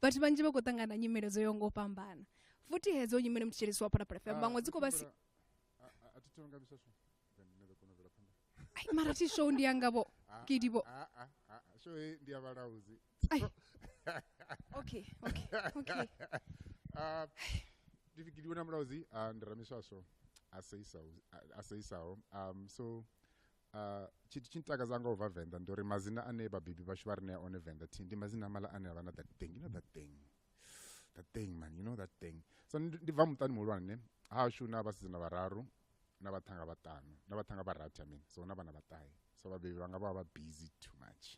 Vhathu vhanzhi vha khou ṱangana na nyimele dzo yaho nga u fhambana. Futhi hedzo nyimele muthetshelesi wa Phalaphala FM vhaṅwe dzi khou vha si A thi thonga miswaswo. Then nṋe ḓo kona u bvela phanḓa. Ai, mara thi show ndi yanga vho Kidi vho. Ah, ah, ah, show heyi ndi ya vhalauzi. Ai. Okay, okay, okay. Ah, ndi Kidi vhona Mulaudzi, ah, ndi ramiswaswo a seisaho, a seisaho. So tshithu tshi ntakadza nga u bva Venḓa ndi uri madzina ane vhabebi vhashu vha ri ṋea one Venḓa thi ndi madzina mala ane avha na that thing, you know that thing. That thing, man, you know that thing. So ndi bva muṱani muhulwane hashu na vhasidzana vhararu na vhaṱhanga vhaṱanu na vhaṱhanga vharathi, I mean. So na vhana vhaṱahe. So vhabebi vhanga vha vha busy too much.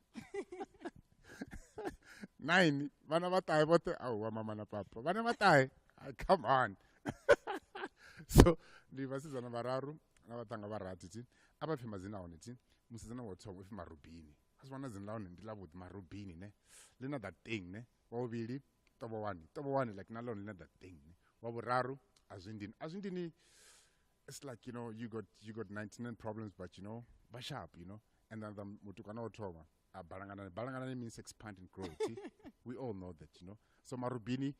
9 vhana vhaṱahe vhoṱhe, auwa mama na papa vhana vhaṱahe, come on. So ndi vhasidzana vhararu na vhaṱhanga vharathi thi, a vha pfi madzina a hone thi. Musidzana wa u thoma upfi Marubini, a zwi vhona dzina ḽa hone ndi ḽavhuḓi, Marubini ne, ḽi na that thing ne. Wa vhuvhili Tovhowani, Tovhowani like na ḽone ḽi na that thing ne. Wa vhuraru Azwindini, Azwindini it's like, you know, you got 99 problems, but you know, ba sharp, you know. And then the mutukana wa thoma a Balanganani. Balanganani means expand and grow. See? We all know that, you know. So Marubini,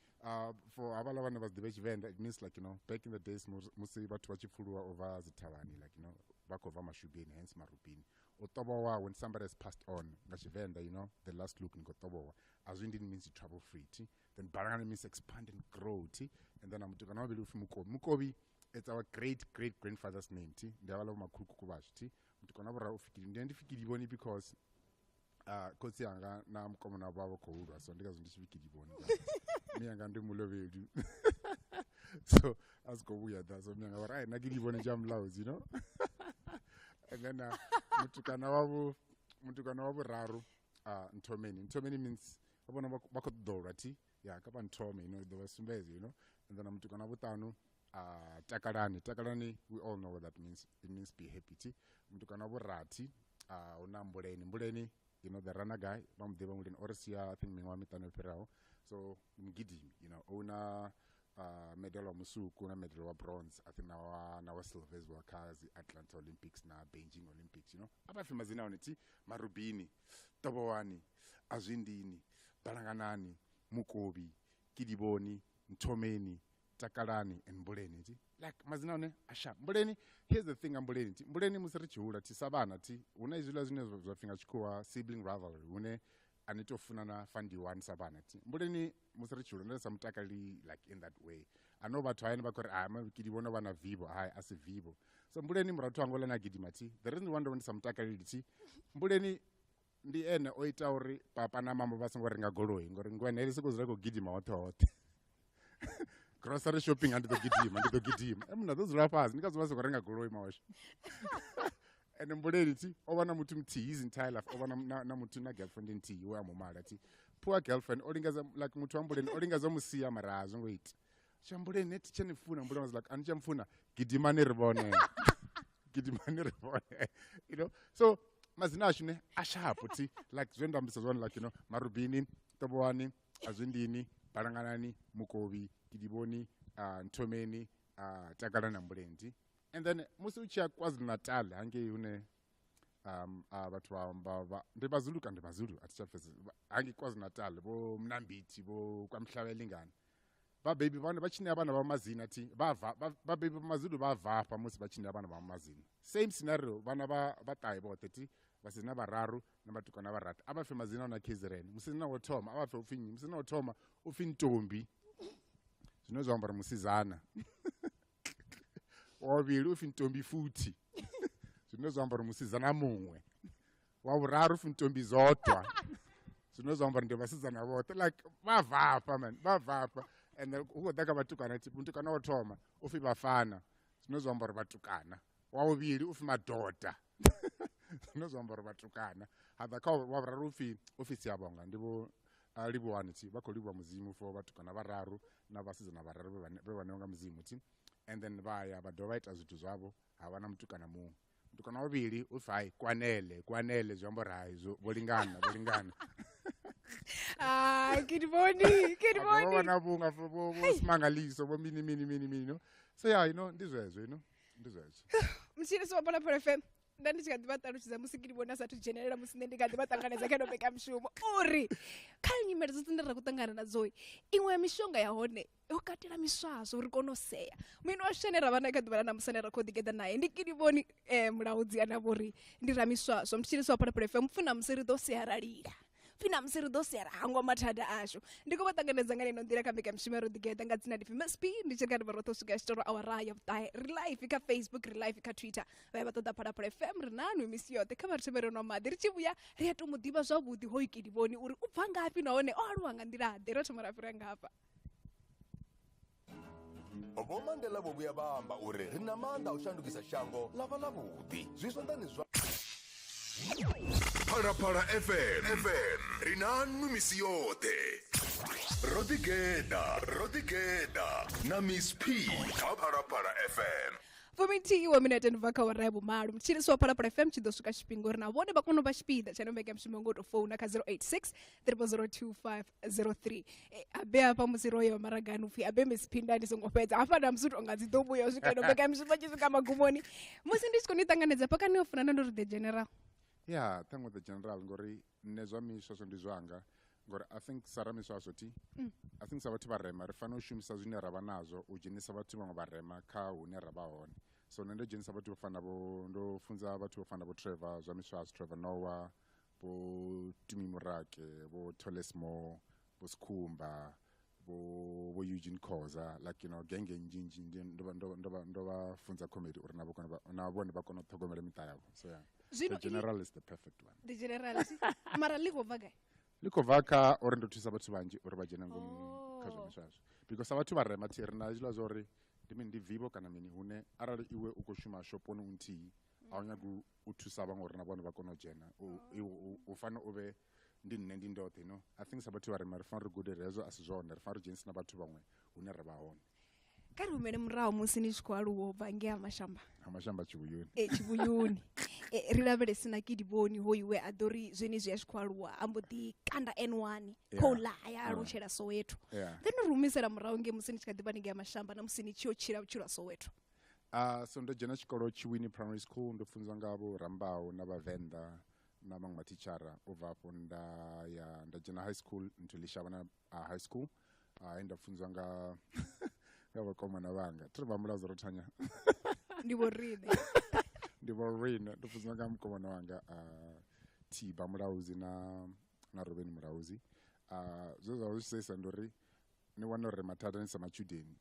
for havhaḽa vhane vha ḓivhe Tshivenḓa, it means like, you know, back in the days musi vhathu vha tshi pfuluwa over dzithavhani, like, you know, vha khou bva mashubini, hence Marubini. U ṱovhowa, when somebody has passed on, nga Tshivenḓa, you know, the last look, ni khou ṱovhowa. Azwindini means you trouble free, thi. Then Balanganani means expand and grow, thi. And then mutukana wa vhuvhili upfi Mukovhi. Mukovhi, it's our great great grandfather's name, thi. Ndi havhaḽa vho makhulukuku vhashu, thi. Mutukana wa vhuraru upfi Kidi. Ndi pfi Kidiboni because khotsi anga na mukomana vha vha khou lwa, so ndi ngazwo ndi tshi pfi Kidiboni. Mi anga ndi mulovheli, so a si khou vhuya ḓa, so mi anga vha ri ai na Kidiboni tsha Mulaudzi, you know. And then mutukana wa vhuraru Nthomeni. Nthomeni means vha vhona vha khou ṱoḓa u lwa thi, ya kha vha nthome, you know, ḓo vha sumbedza, you know. And then mutukana wa vhuṱanu Takalani. Takalani, we all know what that means, it means be happy thi. Mutukana wa vhurathi huna Mbuleni. Mbuleni, you know, the runner guy, vha mu ḓivha Mbuleni, o ri sia I think miṅwaha miṱanu yo fhiraho. So mugidimi, you know, o na medal wa musuku na medal wa bronze, I think na wa silver as well kha dzi Atlanta Olympics na Beijing Olympics, you know. A vha pfi madzina a hone thi: Marubini, Tovhowani, Azwindini, Balanganani, Mukovhi, Kidiboni, Nthomeni, Takalani and Mbuleni thi. Like madzina one a sharp. Mbuleni, here's the thing nga Mbuleni thi. Mbuleni musi ri tshi hula thi sa vhana thi, hu na hezwiḽa zwine zwa pfi nga tshikhuwa sibling rivalry, hune a ni to funana fandi one sa vhana thi. Mbuleni musi ri tshi hula nda sa mutakali like in that way. I know vhathu hayani vha khou ri ah Kidiboni vha na vivho, hai a si vivho. So Mbuleni murathu wanga uḽa na gidima thi. The reason why ndo vha ndi sa mutakaleli thi, Mbuleni ndi ene o ita uri papa na mama vha songo renga goloi, ngori ngwena ili soko dzula khou gidima hoṱhe hoṱhe. Grocery shopping, a ndi ḓo gidima, ndi ḓo gidima, e munna ḓo dzula fhasi, ndi ngazwo vha songo renga goloi mawashu. Ende Mbuleni thi o vha na muthu muthihi his entire life, o vha na muthu na girlfriend nthihi we a mu mala thi. Poor girlfriend, o lingedza like muthu wa Mbuleni o lingedza mu sia mara a zwo ngo ita. Tsha Mbuleni ne thi tsha ni funa. Mbuleni was like, ani tsha mpfuna, gidimani ri vhone, gidimani ri vhone, you know. So madzina ashu ne a sharp thi, like zwe nda ambisa zwone, like, you know, Marubini, Tovhowani, Azwindini, Balanganani, Mukovhi, Kidiboni, Nthomeni, Takalani na Mbuleni thi. And then musi u tshi ya KwaZulu Natal hangei hune vhathu vha ndi Vhazulu kana ndi Vhazulu, a thi tsha pfesesa, hangei KwaZulu Natal vho Mnambithi, vho Kwamhlabelingana, vhabebi vhone vha tshi ṋea vhana vha madzina thi, vhabebi vha Mazulu vha bvafha musi vha tshi ṋea vhana vha madzina. Same scenario, vhana vha vhaṱahe vhoṱhe thi, vhasidzana vhararu na vhatukana vharathi, a vha pfe madzina na KZN. Musidzana wa thoma a vha pfe upfi nnyi? Musidzana wa thoma upfi Ntombi, zwine zwa amba uri musidzana. Wa vhuvhili upfi Ntombi futhi, zwine zwa amba uri musidzana muṅwe. Wa vhuraru upfi Ntombi Zodwa, zwine zwa amba uri ndi vhasidzana vhoṱhe. Like vha bvafha man, vha bvafha. And then hu khou ḓa kha vhatukana thi, mutukana wa thoma upfi Vhafana, zwine zwa amba uri vhatukana. Wa vhuvhili upfi Madoda, zwine zwa amba uri vhatukana. Ha ḓa kha wa vhuraru upfi Siyabonga, ndi vho livhuwani thi, vha khou livhuwa Mudzimu for vhatukana vhararu na vhasidzana vhararu vhe vha ṋewa nga Mudzimu thi. And then vha ya vha dovha vha ita zwithu zwavho, ha vha na mutukana muṅwe. Mutukana wa vhuvhili upfi hai Kwanele. Kwanele zwi amba uri hai vho lingana, vho lingana. Ah, Kidiboni, vha Kidiboni. Na vhunga vho Simangaliso, vho mini mini mini mini, no. So yeah, you know, ndi zwezwo, you know, ndi zwezwo. Mthetshelesi wa Phalaphala FM. Nda ndi tshi kha ḓi vha ṱalutshedza musi ke vhona sathu dzhenelela, musi nṋe ndi kha ḓi vha ṱanganedza kha ino mbekanyamushumo, uri kha nyimele dzoṱhe dzine ra khou ṱangana nadzo, iṅwe ya mishonga ya hone yo katela miswaswo, ri kone u sea. Mueni washu ane ra vha nae kha ḓuvha ḽa ṋamusi, ane ra khou ḓigeḓa nae, ndi Kedibone Mulaudzi, ane a vha uri ndi ramiswaswo. Mutshilisi wa Phalaphala FM, pfhi namusi ri ḓo sea ra lila, pfhi namusi ri ḓo sea ra hangwa mathada ashu. Ndi khou vha ṱanganedza nga ino nḓila kha mbekanyamushumo ya Ro Ḓigeḓa. Nga dzina ndi pfhi Miss P, ndi tshi ri kha ri vha roṱhe u swika tshitoro awara ya 9. Ri live kha Facebook, ri live kha Twitter, vha ya vha ṱoḓa Phalaphala FM, ri nanwi misi yoṱhe. Kha vha ri thome ri nwa maḓi, ri tshi vhuya ri a to mu ḓivha zwavhuḓi hoyu Kedibone, uri u bva ngafhi nahone o aluwa nga nḓila ḓe. Ro thoma ra fhira ngafha. Vho Mandela vho vhuya vha amba uri ri na maanḓa a u shandukisa shango ḽa vha ḽavhuḓi. Zwi zwanḓani zwa. Phalaphala FM, FM ri na nwi misi yoṱhe. Ro ḓigeḓa, ro ḓigeḓa na Miss P kha Phalaphala FM. 11 wa minete ndi bva kha awara ya 8. Mutshilisi wa Phalaphala FM, tshi ḓo swika tshifhinga uri na vhone vha kone u vha tshipiḓa tsha ino mbekanyamushumo ngo to founa kha 086 0002503. Abe hafha musi ro ya maragani upfhi abe Miss Phinda ndi songo fhedza hafha na musi u tonga dzi ḓo vhuya u swika ino mbekanyamushumo tshi swika magumoni. Musi ndi tshi khou ni ṱanganedza pakani yo funa ndo ri the general. Ya, ṱhaṅwe the general, ngori nṋe zwa miswaswo ndi zwanga, ngori I think sa ramiswaswo thi, I think sa vhathu vharema ri fanela u shumisa zwine ra vha nazwo u dzhenisa vhathu vhaṅwe vharema kha hune ra vha hone. So nṋe ndo dzhenisa vhathu vho fana vho, ndo funza vhathu vho fana vho Trevor zwa miswaswo, Trevor Noah, vho Tumi Morake, vho Toles Mo, vho Skhumba, vho Eugene Khoza, like you know genge nnzhi nnzhi ndo vha funza comedy uri na vho kone na vhone vha kone u ṱhogomela miṱa yavho. So yeah. Zwino the general is the perfect one. The general. Mara ḽi khou bva gai? Ḽi khou bva kha uri ndo thusa vhathu vhanzhi uri vha dzhene ngomu kha zwa miswaswo, because sa vhathu vharema thi ri na hezwiḽa zwa uri ndi mini, ndi vivo kana mini, hune arali iwe u khou shuma shoponi u nthihi, a u nyagi u thusa vhaṅwe uri na vhone vha kone u dzhena, u fanela u vhe ndi nṋe ndi ndoṱhe, you know. I think sa vhathu vharema ri fanela ri gude uri hezwo a si zwone, ri fanela ri dzhenise na vhathu vhaṅwe hune ra vha hone. Kha ri humele murahu musi ni tshi khou aluwa u bva ngei ha Mashamba. Ha Mashamba Tshivhuyuni. Tshivhuyuni. Ri lavhelese na Kedibone hoyu we a ḓo ri zwenezwi a tshi khou aluwa a mbo ḓi kanda N1 khou ḽa ya alutshela Soweto. Then ri humisela murahu ngei musi ni tshi kha ḓi vha ni ngei ha Mashamba na musi ni tshi yo tshila vhutshilo ha Soweto. So ndo dzhena tshikolo Tshiwini Primary School, ndo funzwa nga vho Rambau na Vhavenḓa na vhaṅwe mathitshara. U bva afho nda ya nda dzhena high school nthu Lishavhana high school, he nda funzwa nga vhakomana vhanga, thi ri vha muladzo ro thanya. Ndi vho riṋe. Ndi vho riṋe. Ndo funzwa nga mukomana wanga Thiba Mulaudzi na Robeni Mulaudzi. Zwe zwa vha zwi seisa ndi uri ni wana uri mathada ni sa matshudeni,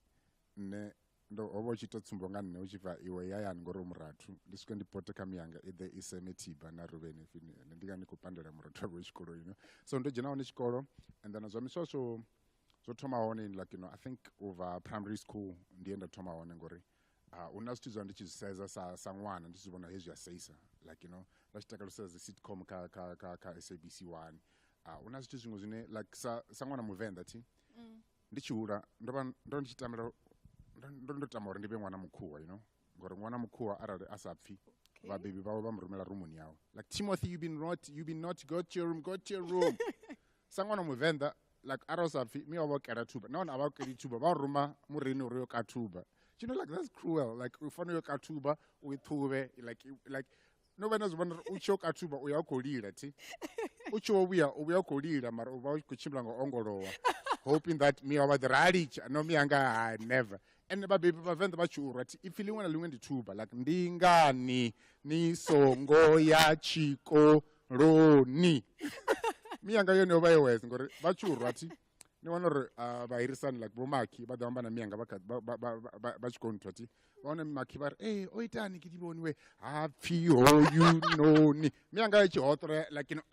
nṋe ndo ho vha u tshi ita tsumbo nga nṋe, u tshi bva iwe yayani ngori u murathu, ndi swike ndi pote kha miyanga i ḓe i seme Thiba na Rubeni, nṋe ndi nga ndi khou pandela murathu wavho tshikolo, you know. So ndo dzhena hone tshikolo, and then zwa miswaswo zwo thoma hone, like you know, I think over primary school ndi ye nda thoma hone, ngori hu na zwithu zwa ndi tshi zwi sedza sa ṅwana, ndi tshi zwi vhona hezwi a seisa, like you know, nda tshi takalela u sedza dzi sitcom kha SABC 1. Hu na zwithu zwiṅwe zwine like sa ṅwana muvenḓa thi, ndi tshi hula ndo vha ndo ndi tshi tamela ndo tama uri ndi vhe ṅwana mukhuwa, you know, ngori ṅwana mukhuwa arali a sa pfhi, vhabebi vhawe vha mu rumela rumuni yawe, like, "Timothy, you been not, go to your room, go to your room." Sa ṅwana muvenḓa, like arali u sa pfhi, mi wa vha kela thuba, nahone a vha keli thuba, vha ruma murini uri yo ka thuba. You know, like that's cruel. Like u fanela yo ka thuba u i ṱhuvhe, like no vha na zwi vhona uri u tshi yo ka thuba u ya u khou lila thi, u tshi wo vhuya u vhuya u khou lila, mara u vha u khou tshimbila nga ongolowa, hoping that mi wa vha ḓi ra litsha no mi yanga ha never. And vhabebi vhavenḓa vha tshi urwa thi, ipfi ḽiṅwe na ḽiṅwe ndi thuba, like ndi ngani ni songo ya tshikoloni? Mi yanga yone yo vha yo wese, ngori vha tshi urwa thi, ni wana uri vhahirisani like vhomakhi vha ḓo amba na miyanga vha tshi khou nthwa thi, vha wane makhi vha ri, "Ee, o itani Kedibone we ha pfi hoyu noni?" Miyanga i tshi hoṱola, like you know,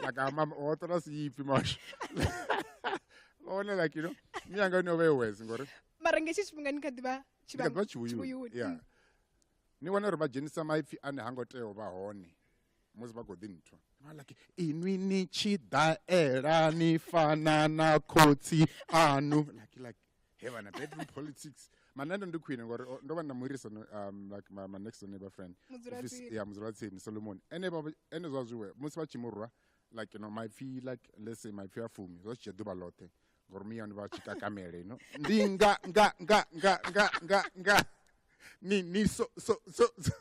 like ah, mama o hoṱola si ipfi mashu, vha wane like you know, miyanga yone yo vha yo wese ngori Mara nga hetshi tshifhinga ni kha ḓi vha ndi kha ḓi vha Tshivhuyuni. Yeah, ni wana uri vha dzhenisa maipfi ane ha ngo tea u vha hone musi vha khou ḓi nthwa. Vha like, "Inwi ni tshi ḓaela ni fana na khotsi anu," like he vhana bedroom politics. Manendo ndi khwine ngori ndo vha na muhirisano, like my next door neighbor friend. Mudzulatsini. Ya, mudzulatsini Solomon, ene vha ene zwa zwiwe musi vha tshi murwa, like you know, maipfi, like let's say maipfi a 10, zwa tshi dzhia ḓuvha ḽoṱhe, ngori miyani vha tshi kakamele, you know, ndi nga nga nga nga nga nga nga ni ni so so so so.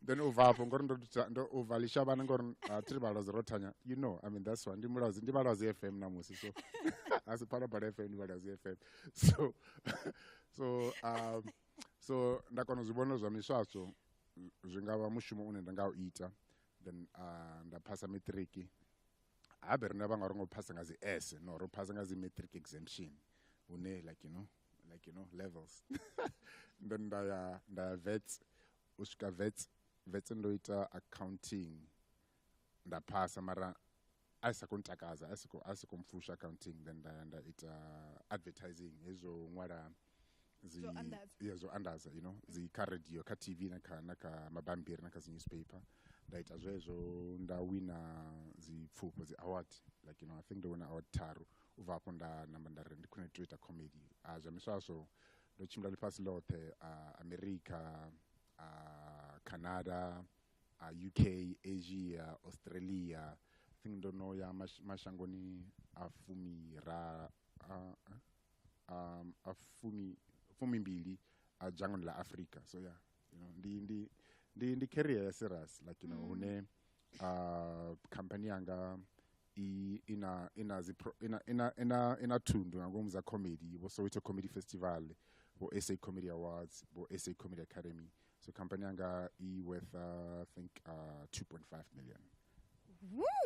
Then u bva afho ngori ndo u bva Lishavhana ngori thi ri Vhalwadze ro thanya, you know, I mean that's why ndi Mulwadze, ndi Vhalwadze FM namusi, so a si Phalaphala FM, ndi Vhalwadze FM. So nda kona u zwi vhona zwa miswaswo zwi nga vha mushumo une nda nga u ita. Then nda phasa matric. Habe rine vha nga ro ngo phasa nga dzi S, no, ro phasa nga dzi matric exemption, hune like you know, like you know levels. Then nda ya Wits, u swika Wits ndo ita accounting, nda phasa, mara a sa khou ntakadza, a si khou mpfusha accounting. Then nda ya nda ita advertising, hezwo ṅwala dzi Zwo anḓadza. Yeah, zwo anḓadza, you know, dzi kha radio, kha TV, na kha mabambiri, na kha dzi newspaper. Nda ita zwezwo, nda wina dzi pfufho, dzi award, like you know, I think ndo wina award tharu. U bva afho nda namba nda ri ndi khwine to ita comedy. Zwa miswaswo ndo tshimbila ḽifhasi ḽoṱhe, America, Canada, UK, Asia, Australia. I think ndo no ya mashangoni a fumi ra a fumi fumimbili a dzhangoni ḽa Africa. So yeah, you know, ndi career ya serious, like you know, hune company yanga i ina zi ina thundu nga ngomu dza comedy, vho Soweto Comedy Festival, vho SA Comedy Awards, vho SA Comedy Academy. So company yanga i worth I think 2.5 million.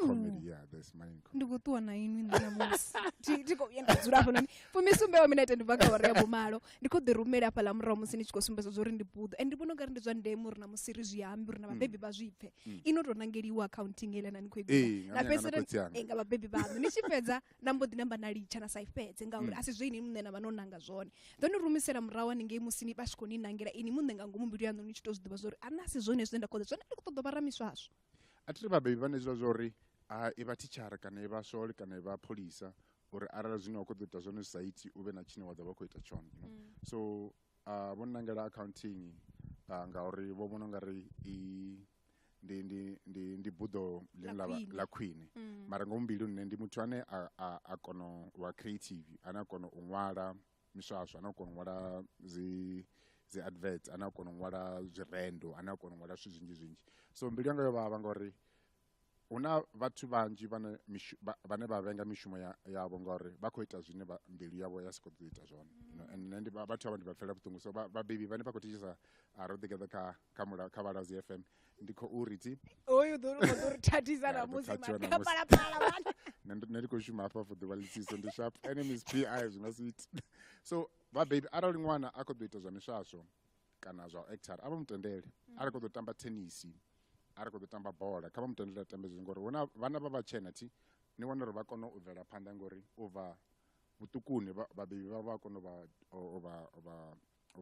Comedy, yeah, there's money in comedy. Ndi khou ṱuwa na inwi nṋe ṋamusi. Thi khou vhuya nda dzula hafhanoni. 17 wa minete ndi bva kha awara ya vhumalo. Ndi khou ḓi rumela hafhaḽa murahu musi ni tshi khou sumbedza zwa uri ndi buḓo, and ndi vhona ungari ndi zwa ndeme uri namusi ri zwi ambe uri na vhabebi vha zwi pfhe. Ino tou nangeliwa accounting heiḽa na ni khou i Ee, guda nga na mianga na fhedzisela khotsi anga. Nga vhabebi vhaṋu ni tshi fhedza na mbo ḓi namba na litsha na sa i fhedze ngauri a si zwe ini muṋe na vha no nanga zwone. Ḓo ni rumisela murahu haningei musi ni vha tshi khou ni nangela ini muṋe nga ngomu mbilu yaṋu ni tshi tou zwi ḓivha zwa uri a na si zwone zwine nda khou ṱoḓa zwone, ndi khou ṱoḓa u vha ramiswaswo. A thi ri vhabebi vha hezwiḽa zwa uri a i vha thitshara kana i vha swole kana i vha pholisa, uri arali zwine wa khou ḓo ita zwone zwi sa iti, u vhe na tshine wa ḓo vha khou ita tshone, you know? So vho nnangela accounting ngauri vho vhona ungari i ndi buḓo ḽine ḽa ḽa vha khwine. Ḽa khwine. Mara ngomu mbilu nṋe ndi muthu ane a kona u vha creative, ane a kona u ṅwala miswaswo, ane a kona u ṅwala dzi adverts, ane a kona u ṅwala zwirendo, ane a kona u ṅwala zwithu zwinzhi zwinzhi. So mbilu yanga yo vhavha ngori hu na vhathu vhanzhi vhane vhane vha vhenga mishumo yavho ngauri vha khou ita zwine mbilu yavho ya si khou ṱoḓa u ita zwone, you know, and nṋe ndi vhathu avha ndi vha pfela vhuṱungu. So vhabebi vhane vha khou thetshelesa ro ḓigeḓa kha Vhalwadze FM, ndi khou uri thi Hoyu ḓo ri thathisa Ya, ḓo namusi thathiwa mani. ṋamusi. Phalaphala mani. Nṋe ndi khou shuma hafha for ḓuvha ḽithihi, so ndi sharp enemies pi zwi nga si iti. So vhabebi, arali ṅwana a khou ḓo ita zwa miswaswo kana zwa u actor, a vha mutendele. Arali khou ḓo tamba tennis, arali khou ḓo tamba bola, kha vha mutendele a tambe zwezwo, ngori huna vhana vha vhatshena thi ni wana uri vha kone u bvela phanḓa ngori u bva vhuṱukuni vhabebi vha vha kona u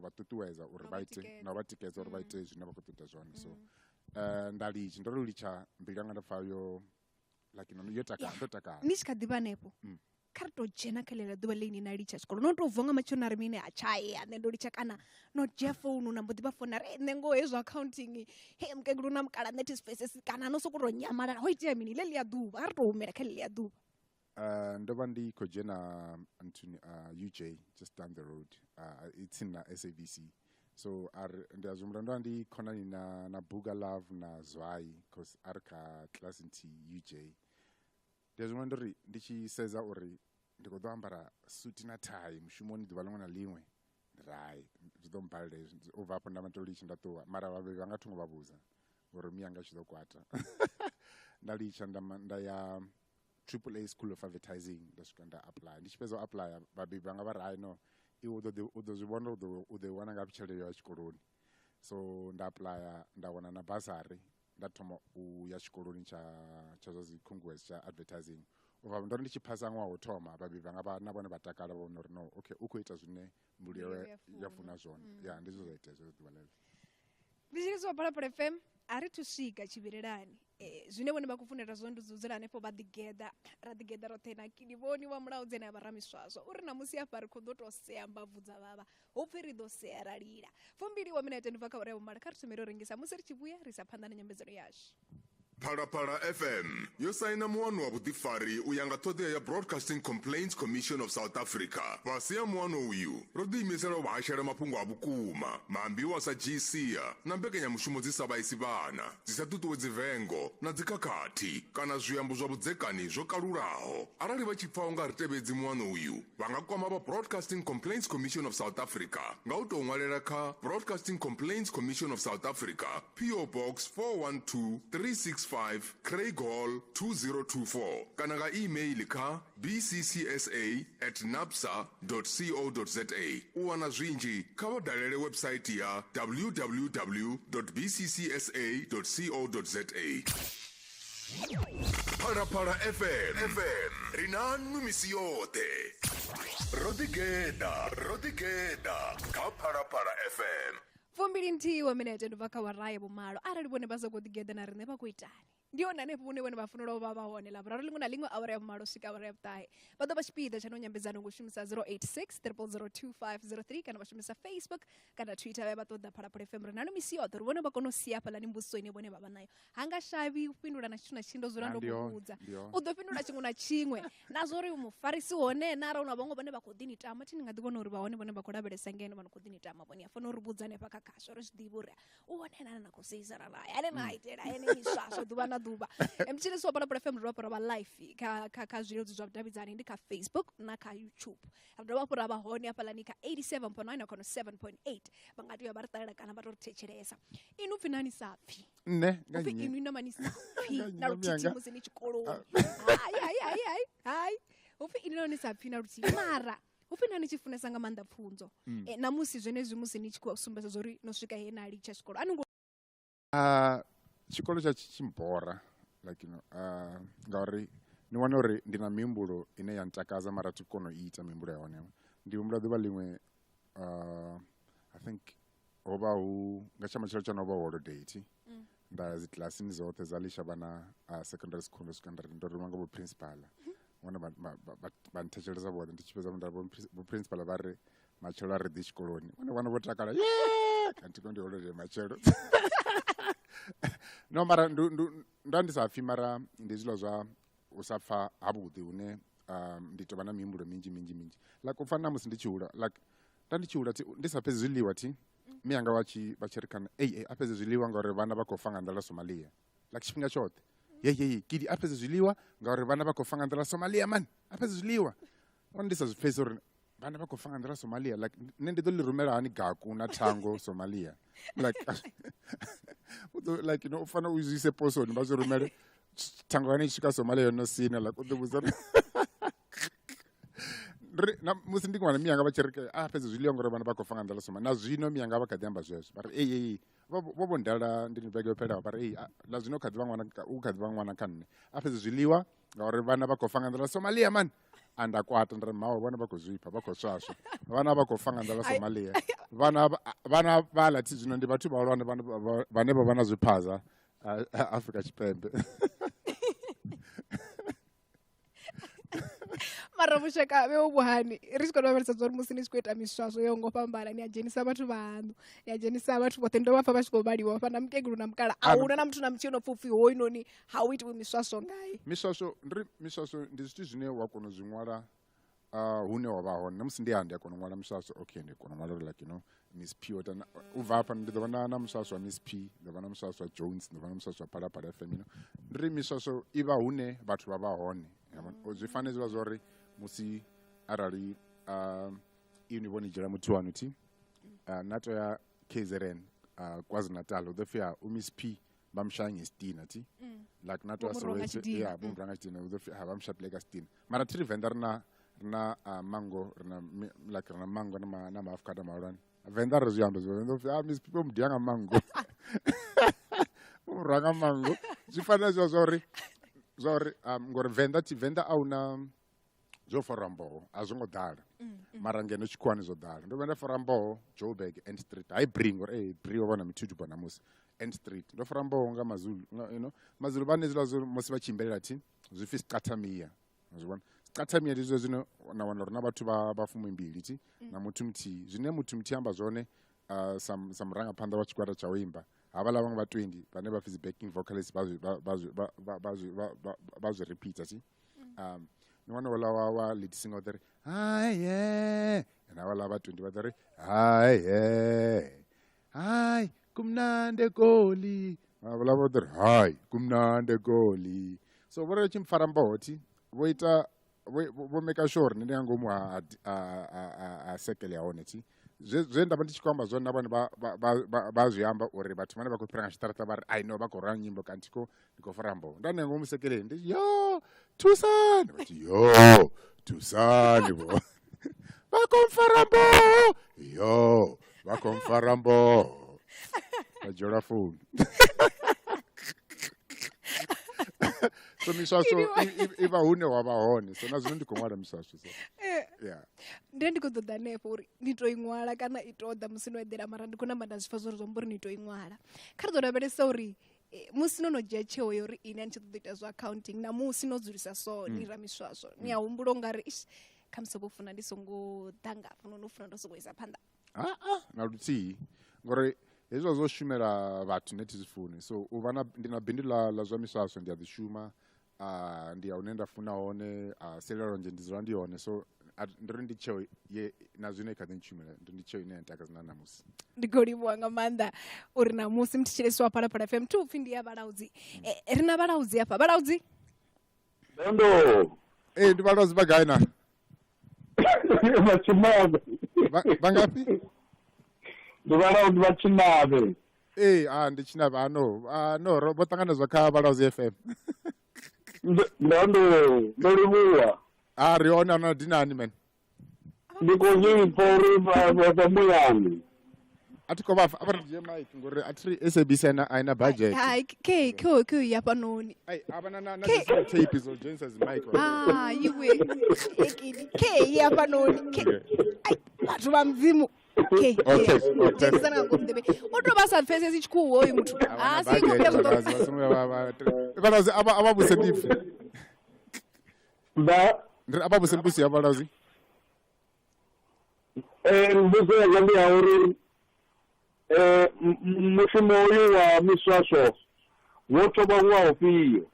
vha ṱuṱuwedza uri Na u vha vha ite tikedza. Na u vha tikedza uri vha ite zwine vha khou ṱoḓa zwone. So nda litsha, ndo ri litsha, mbilu yanga nda pfa yo like no yo takala, ndo takala. Ni tshi kha ḓivha hanefho, kha ri tou dzhena kha ḽeḽa ḓuvha ḽine na litsha tshikolo, no tou vuwa nga matsheloni a ri mini a tshaya nṋe ndo litsha, kana no dzhia founu na mbo ḓi vha founa ri nṋe ngoho hezwo accounting he mukegulu na mukala nṋe thi zwi pfesesi, kana no sokou tou nyamalala, ho itea mini ḽeḽia ḓuvha? A ri tou humela kha ḽeḽia ḓuvha. Ndo vha ndi khou dzhena nthuni UJ, just down the road, i tsini na SABC. So ndi a zwi humbula, ndo vha ndi khonani na Buga Love na Zwai, cause a ri kha class nthihi UJ. Ndi a zwi humbula ndo ri ndi tshi sedza uri ndi khou ḓo ambara suit na tie mushumoni ḓuvha ḽiṅwe na ḽiṅwe, ndi ri hai, zwi ḓo mbalela hezwi. U bva afho nda to litsha nda ṱuwa, mara vhabebi vhanga thi ngo vha vhudza ngori miyanga tshi ḓo kwata. Nda litsha nda ya Triple A School of Advertising, nda swika nda apply. Ndi tshi fhedza u apply, vhabebi vhanga vha ri hai no, iwe u ḓo zwi vhona, u ḓo i wana ngafhi tshelede ya tshikoloni. So nda apply, nda wana na basari, nda thoma u ya tshikoloni tsha zwa dzi khunguwedzo tsha advertising. U bva ndo ri ndi tshi phasa ṅwaha wa u thoma, vhabebi vhanga vha na vhone vha takala, vha vhona uri no, okay, u khou ita zwine mbilu yawe Mbilu ya ya funa. funa zwone. Ya, ndi zwe zwa itea zwezwo ḓuvha ḽeḽo. Ndi tshi wa Phalaphala FM, a ri thu swika tshivhilelani. Zwine vhone vha khou funela zwone ndi u dzula hanefho vha ḓigeḓa, ra ḓigeḓa roṱhe na Kilivhoni wa Mulaudzi ane a vha ramiswaswo, uri namusi afha ri khou ḓo tou sea mbabvu dza vhavha, hu pfhi ri ḓo sea ra lila. 20 wa minete ndi bva kha awara ya vhumalo. Kha ri thome ro rengisa, musi ri tshi vhuya ri isa phanḓa na nyambedzano yashu. Phalaphala FM yo saina muano wa vhuḓifari u ya nga ṱhoḓea ya Broadcasting Complaints Commission of South Africa. Fhasi ha muano uyu, ro ḓiimisela u vha hashela mafhungo a vhukuma, maambiwa a sa dzhii sia na mbekanyamushumo dzi sa vhaisi vhana, dzi sa ṱuṱuwedzi vengo na dzikhakhathi kana zwiambo zwa vhudzekani zwo kalulaho. Arali vha tshi pfa u nga ri tevhedzi muano uyu, vha nga kwama vha Broadcasting Complaints Commission of South Africa nga u tou ṅwalela kha Broadcasting Complaints Commission of South Africa, PO Box 412365, Craighall 2024 kana nga e-mail kha bccsa@nabsa.co.za. U wana zwinzhi kha vha dalele website ya www.bccsa.co.za. Phalaphala FM, FM ri na nwi misi yoṱhe. Ro ḓigeḓa, ro ḓigeḓa kha Phalaphala FM. 21 wa minete ndo bva kha awara ya vhumalo. Arali vhone vha sa khou ḓigeḓa na riṋe vha khou itani? Ndi hone hanefho vhune vhone vha fanela u vha vha hone Ḽavhuraru ḽiṅwe na ḽiṅwe awara ya vhumalo swika awara ya vhuṱahe. Vha ḓo vha tshipiḓa tsha no nyambedzano ngo shumisa 086 0002503 kana vha shumisa Facebook kana Twitter vha vha ṱoḓa Phalaphala FM. Ri na no misi yoṱhe uri vhone vha kone u sia hafhaḽani mbudziso ine vhone vha vha nayo. Ha nga shavhi u fhindula na tshithu na tshithihi, ndo dzula ndo Ndi mu hone, vhudza. ndi hone. U ḓo fhindula tshiṅwe na tshiṅwe. Na zwa uri mufarisi hone na arali hu na vhaṅwe vhane vha khou ḓi ni tama, thi ni nga ḓi vhona uri vha hone vhane vha khou lavhelesa ngeno vha no khou ḓi ni tama vhone. A fanela uri vhudza hanefha kha khasho uri zwi ḓivhe uri u hone ene ane na khou seisana naye, ane na itela ene miswaswo ḓuvha na ḓuvha. Mthetshelesi wa Phalaphala FM ri dovha hafhu ra vha live kha zwileludzi zwa vhudavhidzani, ndi kha Facebook na kha YouTube. Ri dovha hafhu ra vha hone hafhaḽani kha 87.9 na kha 7.8. Vha nga tea vha ri ṱalela kana vha to ri thetshelesa. Inwi upfi nani sa pfi? Nṋe nga Upfi nnyi? inwi nama ni sa pfi Nga nnyi na na luthihi miyanga? musi ni tshikoloni. Hai, hai, hai, hai, hai. Upfi inwi nama ni sa pfi na luthihi. Mara upfi na ni tshi funesa nga maanḓa pfunzo. Na musi zwenezwi musi ni tshi khou sumbedza zwa uri no swika he na litsha tshikolo. A ni ngo Tshikolo tsha tshi mbora like you know, ngauri ni wana uri ndi na mihumbulo ine ya ntakadza mara thi kona u ita mihumbulo ya hone. Ndi humbula ḓuvha ḽiṅwe I think ho vha hu nga tsha matshelo tsha no vha holiday thi. Nda ya dzi kilasini dzoṱhe dza Lishavhana secondary school ndo swika nda ri ndo ruma nga vho principal. Vhone vha nthetshelesa vhoṱhe, ndi tshi fhedza nda vho principal vha ri matshelo a ri ḓi tshikoloni. Vhone vhana vho takala, yeah! Kanti ko ndi holiday matshelo. No mara nda ndi sa pfi, mara ndi zwiḽa zwa u sa pfa havhuḓi hune ndi tou vha na mihumbulo minzhi minzhi minzhi. Like u fana na musi ndi tshi hula, like nda ndi tshi hula thi, ndi sa fhedzi zwiḽiwa thi. Mme anga vha tshi ri kha nṋe, ei, ei, a fhedze zwiḽiwa ngauri vhana vha khou fa nga nḓala Somalia. Like tshifhinga tshoṱhe. Ye, ye, ye, kidi a fhedze zwiḽiwa ngauri vhana vha khou fa nga nḓala Somalia man. A fhedze zwiḽiwa. Wana ndi sa zwi pfesi uri vhana vha khou fa nga nḓala Somalia. Like nṋe ndi ḓo ḽi rumela hani gaku na thango Somalia. Like u ḓo, like you know, u fanela u zwi ise posoni vha zwi rumele thango yone i swika Somalia yo no sina, like u ḓo vhudza uri ri na musi ndi ṅwana miyanga vha tshi ri a fhedze zwiḽiwa ngori vhana vha khou fa nga nḓala Somalia. Na zwino miyanga vha kha ḓi amba zwezwo vha ri ei ei vho vho ndala ndi vhege yo fhelaho vha ri ei na zwino kha ḓi vha ṅwana u kha ḓi vha ṅwana kha nṋe a fhedze zwiḽiwa ngauri vhana vha khou fa nga nḓala Somalia man. A nda kwata nda ri mawe vhana vha khou zwifha vha khou swaswa vhana vha khou fa nga nḓala Somalia. Vhana vha thi zwino ndi vhathu vhahulwane vhane vha vha na zwiphaza Afrika Tshipembe. Mara vhushaka vhe vhu hani ri tshi khou lavhelesa zwa uri musi ni tshi khou ita miswaswo yo ngo fhambana, ni a dzhenisa vhathu vhaṋu, ni a dzhenisa vhathu vhoṱhe, ndo vha pfa vha tshi khou vhaliwa hafha na mukegulu na mukala, a huna na muthu na muthihi no pfa upfhi hoyunoni ha u itiwi miswaswo ngae. Miswaswo ndi ri miswaswo ndi zwithu zwine wa kona u zwi ṅwala hune wa vha hone. Na musi ndi ndi a kona u ṅwala miswaswo, okay ndi kona u ṅwala uri like you know Miss P ota u bva hafha ndi ḓo vha na muswaswo wa Miss P, ndi ḓo vha na muswaswo wa Jones, ndi ḓo vha na muswaswo wa Phalaphala FM, you know. Ndi ri miswaswo i vha hune vhathu vha vha hone. Zwi fanela zwi vha zwa uri musi arali inwi vho ni dzhiela muthu wanu thi na to ya KZN KwaZulu Natal u ḓo pfi u Miss P vha mushaya nge sitina thi. Like na to ya Vho murwa nga Soweto, tshidina. yeah, vho murwa nga tshidina, u ḓo pfi vha mushaya pleka sitina. Mara thi ri Venḓa rina mango, rina like rina mango na ma avocado mahulwane. Venḓa ri zwi amba zwi Venḓa pfi Miss P vho mudia nga mango. Vho murwa nga mango. Zwi fanela zwa zwa uri ngori Venḓa thi Venḓa a huna zwo fara mboho, a zwo ngo ḓala. Mara ngeno tshikhuwani zwo ḓala. Ndo vhuya nda fara mboho Joburg End Street. Hai Bri ngori Bri ho vha na mithuthubo ṋamusi. End Street. Ndo fara mboho nga Mazulu, nga, you know, Mazulu vha hezwiḽa zwo musi vha tshi imbelela thi zwi pfi Siqathamia. Zwi vhona? Siqathamia ndi zwezwo zwine na wana uri na vhathu vha fumimbili thi na muthu muthihi. Zwine muthu muthihi amba zwone sa murangaphanḓa wa tshigwada tsha u imba Havhaḽa vhaṅwe vha 20 vhane vha pfi dzi backing vocalist vha zwi repeater thi. Ni wana wala wa lead singer u ḓo ri hai yeah, and havhaḽa vha 20 vha ḓo ri hai yeah, hai kumnandi Egoli, havhaḽa vha ḓo ri hai kumnandi Egoli. So vho ri tshi mpfara mboho thi, vho ita vho make sure uri ndi nga ngomu ha circle ya hone thi. Zwe nda vha ndi tshi khou amba zwone na vhone vha zwi amba uri vhathu vhane vha khou fhira nga tshiṱaraṱa vha ri I know vha khou rwa nyimbo kanti ndi khou fara mboho. Nda nga ngomu sekeleni ndi yo thusani, vha tshi yo thusani vho vha khou mpfara mboho, yo vha khou mpfara mboho, vha dzhielwa founu. So miswaswo i vha hune wa vha hone, so na zwino ndi khou ṅwala miswaswo so yeah. Ndi khou ṱoḓa hanefho uri ni to i ṅwala kana i to ḓa musi no eḓela, mara ndi khou namba nda zwi pfa zwa uri zwi amba uri ni to i ṅwala. Kha ri ḓo lavhelesa uri musi no no dzhia tsheo ya uri ini a ni tshi ṱoḓa u ita zwa accounting na musi no dzulisa so ni ra miswaswo, ni a humbula ungari ish khamusi vho funa ndi songo ḓa nga hafha no funa ndo sokou isa phanḓa? Na luthihi, ngori hezwi zwo shumela vhathu nṋe thi zwi funi. So u vha na ndi na bindu ḽa zwa miswaswo, ndi a ḓi shuma, ndi ya hune nda funa hone, sialala ndi dzula ndi hone. So ndi ri ndi tsheo ye na zwino i kha ḓi ntshumela, ndi tsheo ine ya ntakadza na ṋamusi. Ndi khou livhuwa nga maanḓa uri ṋamusi muthetshelesi wa Phalaphala FM thi upfhi ndi ya Vhalaudzi. Ri na Vhalaudzi hafha. Vhalaudzi? Ndo. Ndi Vhalaudzi vha gai na? Vha Tshinavhe. Vha ngafhi? Ndi Vhalaudzi vha Tshinavhe. Ndi Tshinavhe. No, vho ṱanganedzwa kha Vhalaudzi FM. Ndo livhuwa. Ri hone ana dinani men. Ndi khou zwi pfa uri vha muyani. A thi khou vha pfa, a vha ri dzhie mic ngori a thi ri SABC a ina budget. Hai, ke ke ke ya fhanoni. Ai, a vha na dzi tape dzo dzhenisa dzi mic. Iwe. Ke ya fhanoni. Ke. Ai, vhathu vha Mudzimu. Ke. Okay. Dzhenisa nga ngomu nḓevhe. U tou vha sa pfesesi tshikhuwa hoyu muthu. Si khou vhuya zwo Vhalaudzi a vha vhuse ndipfi. Ndi ri a vha vhuse mbusi ya Vhalaudzi. Mbudzo yanga ndi ya uri mushumo uyu wa miswaswo wo thoma ṅwaha ufhio?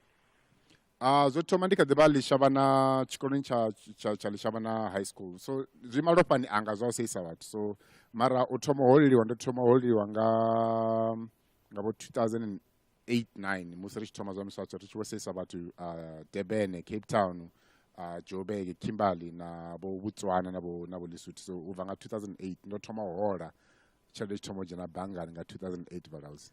Zwo thoma ndi kha ḓi vha Lishavhana, tshikoloni tsha Lishavhana High School. So zwi malofhani anga zwa u seisa vhathu. So mara u thoma holeliwa, ndo thoma holeliwa nga vho 2008 9 musi ri tshi thoma zwa miswaswo, ri tshi vho seisa vhathu Durban, Cape Town, Joburg, Kimberley na vho Botswana na vho Lesotho. So u bva nga 2008 ndo thoma u hola tshelede tshi thoma u dzhena banngani nga 2008 Vhalaudzi.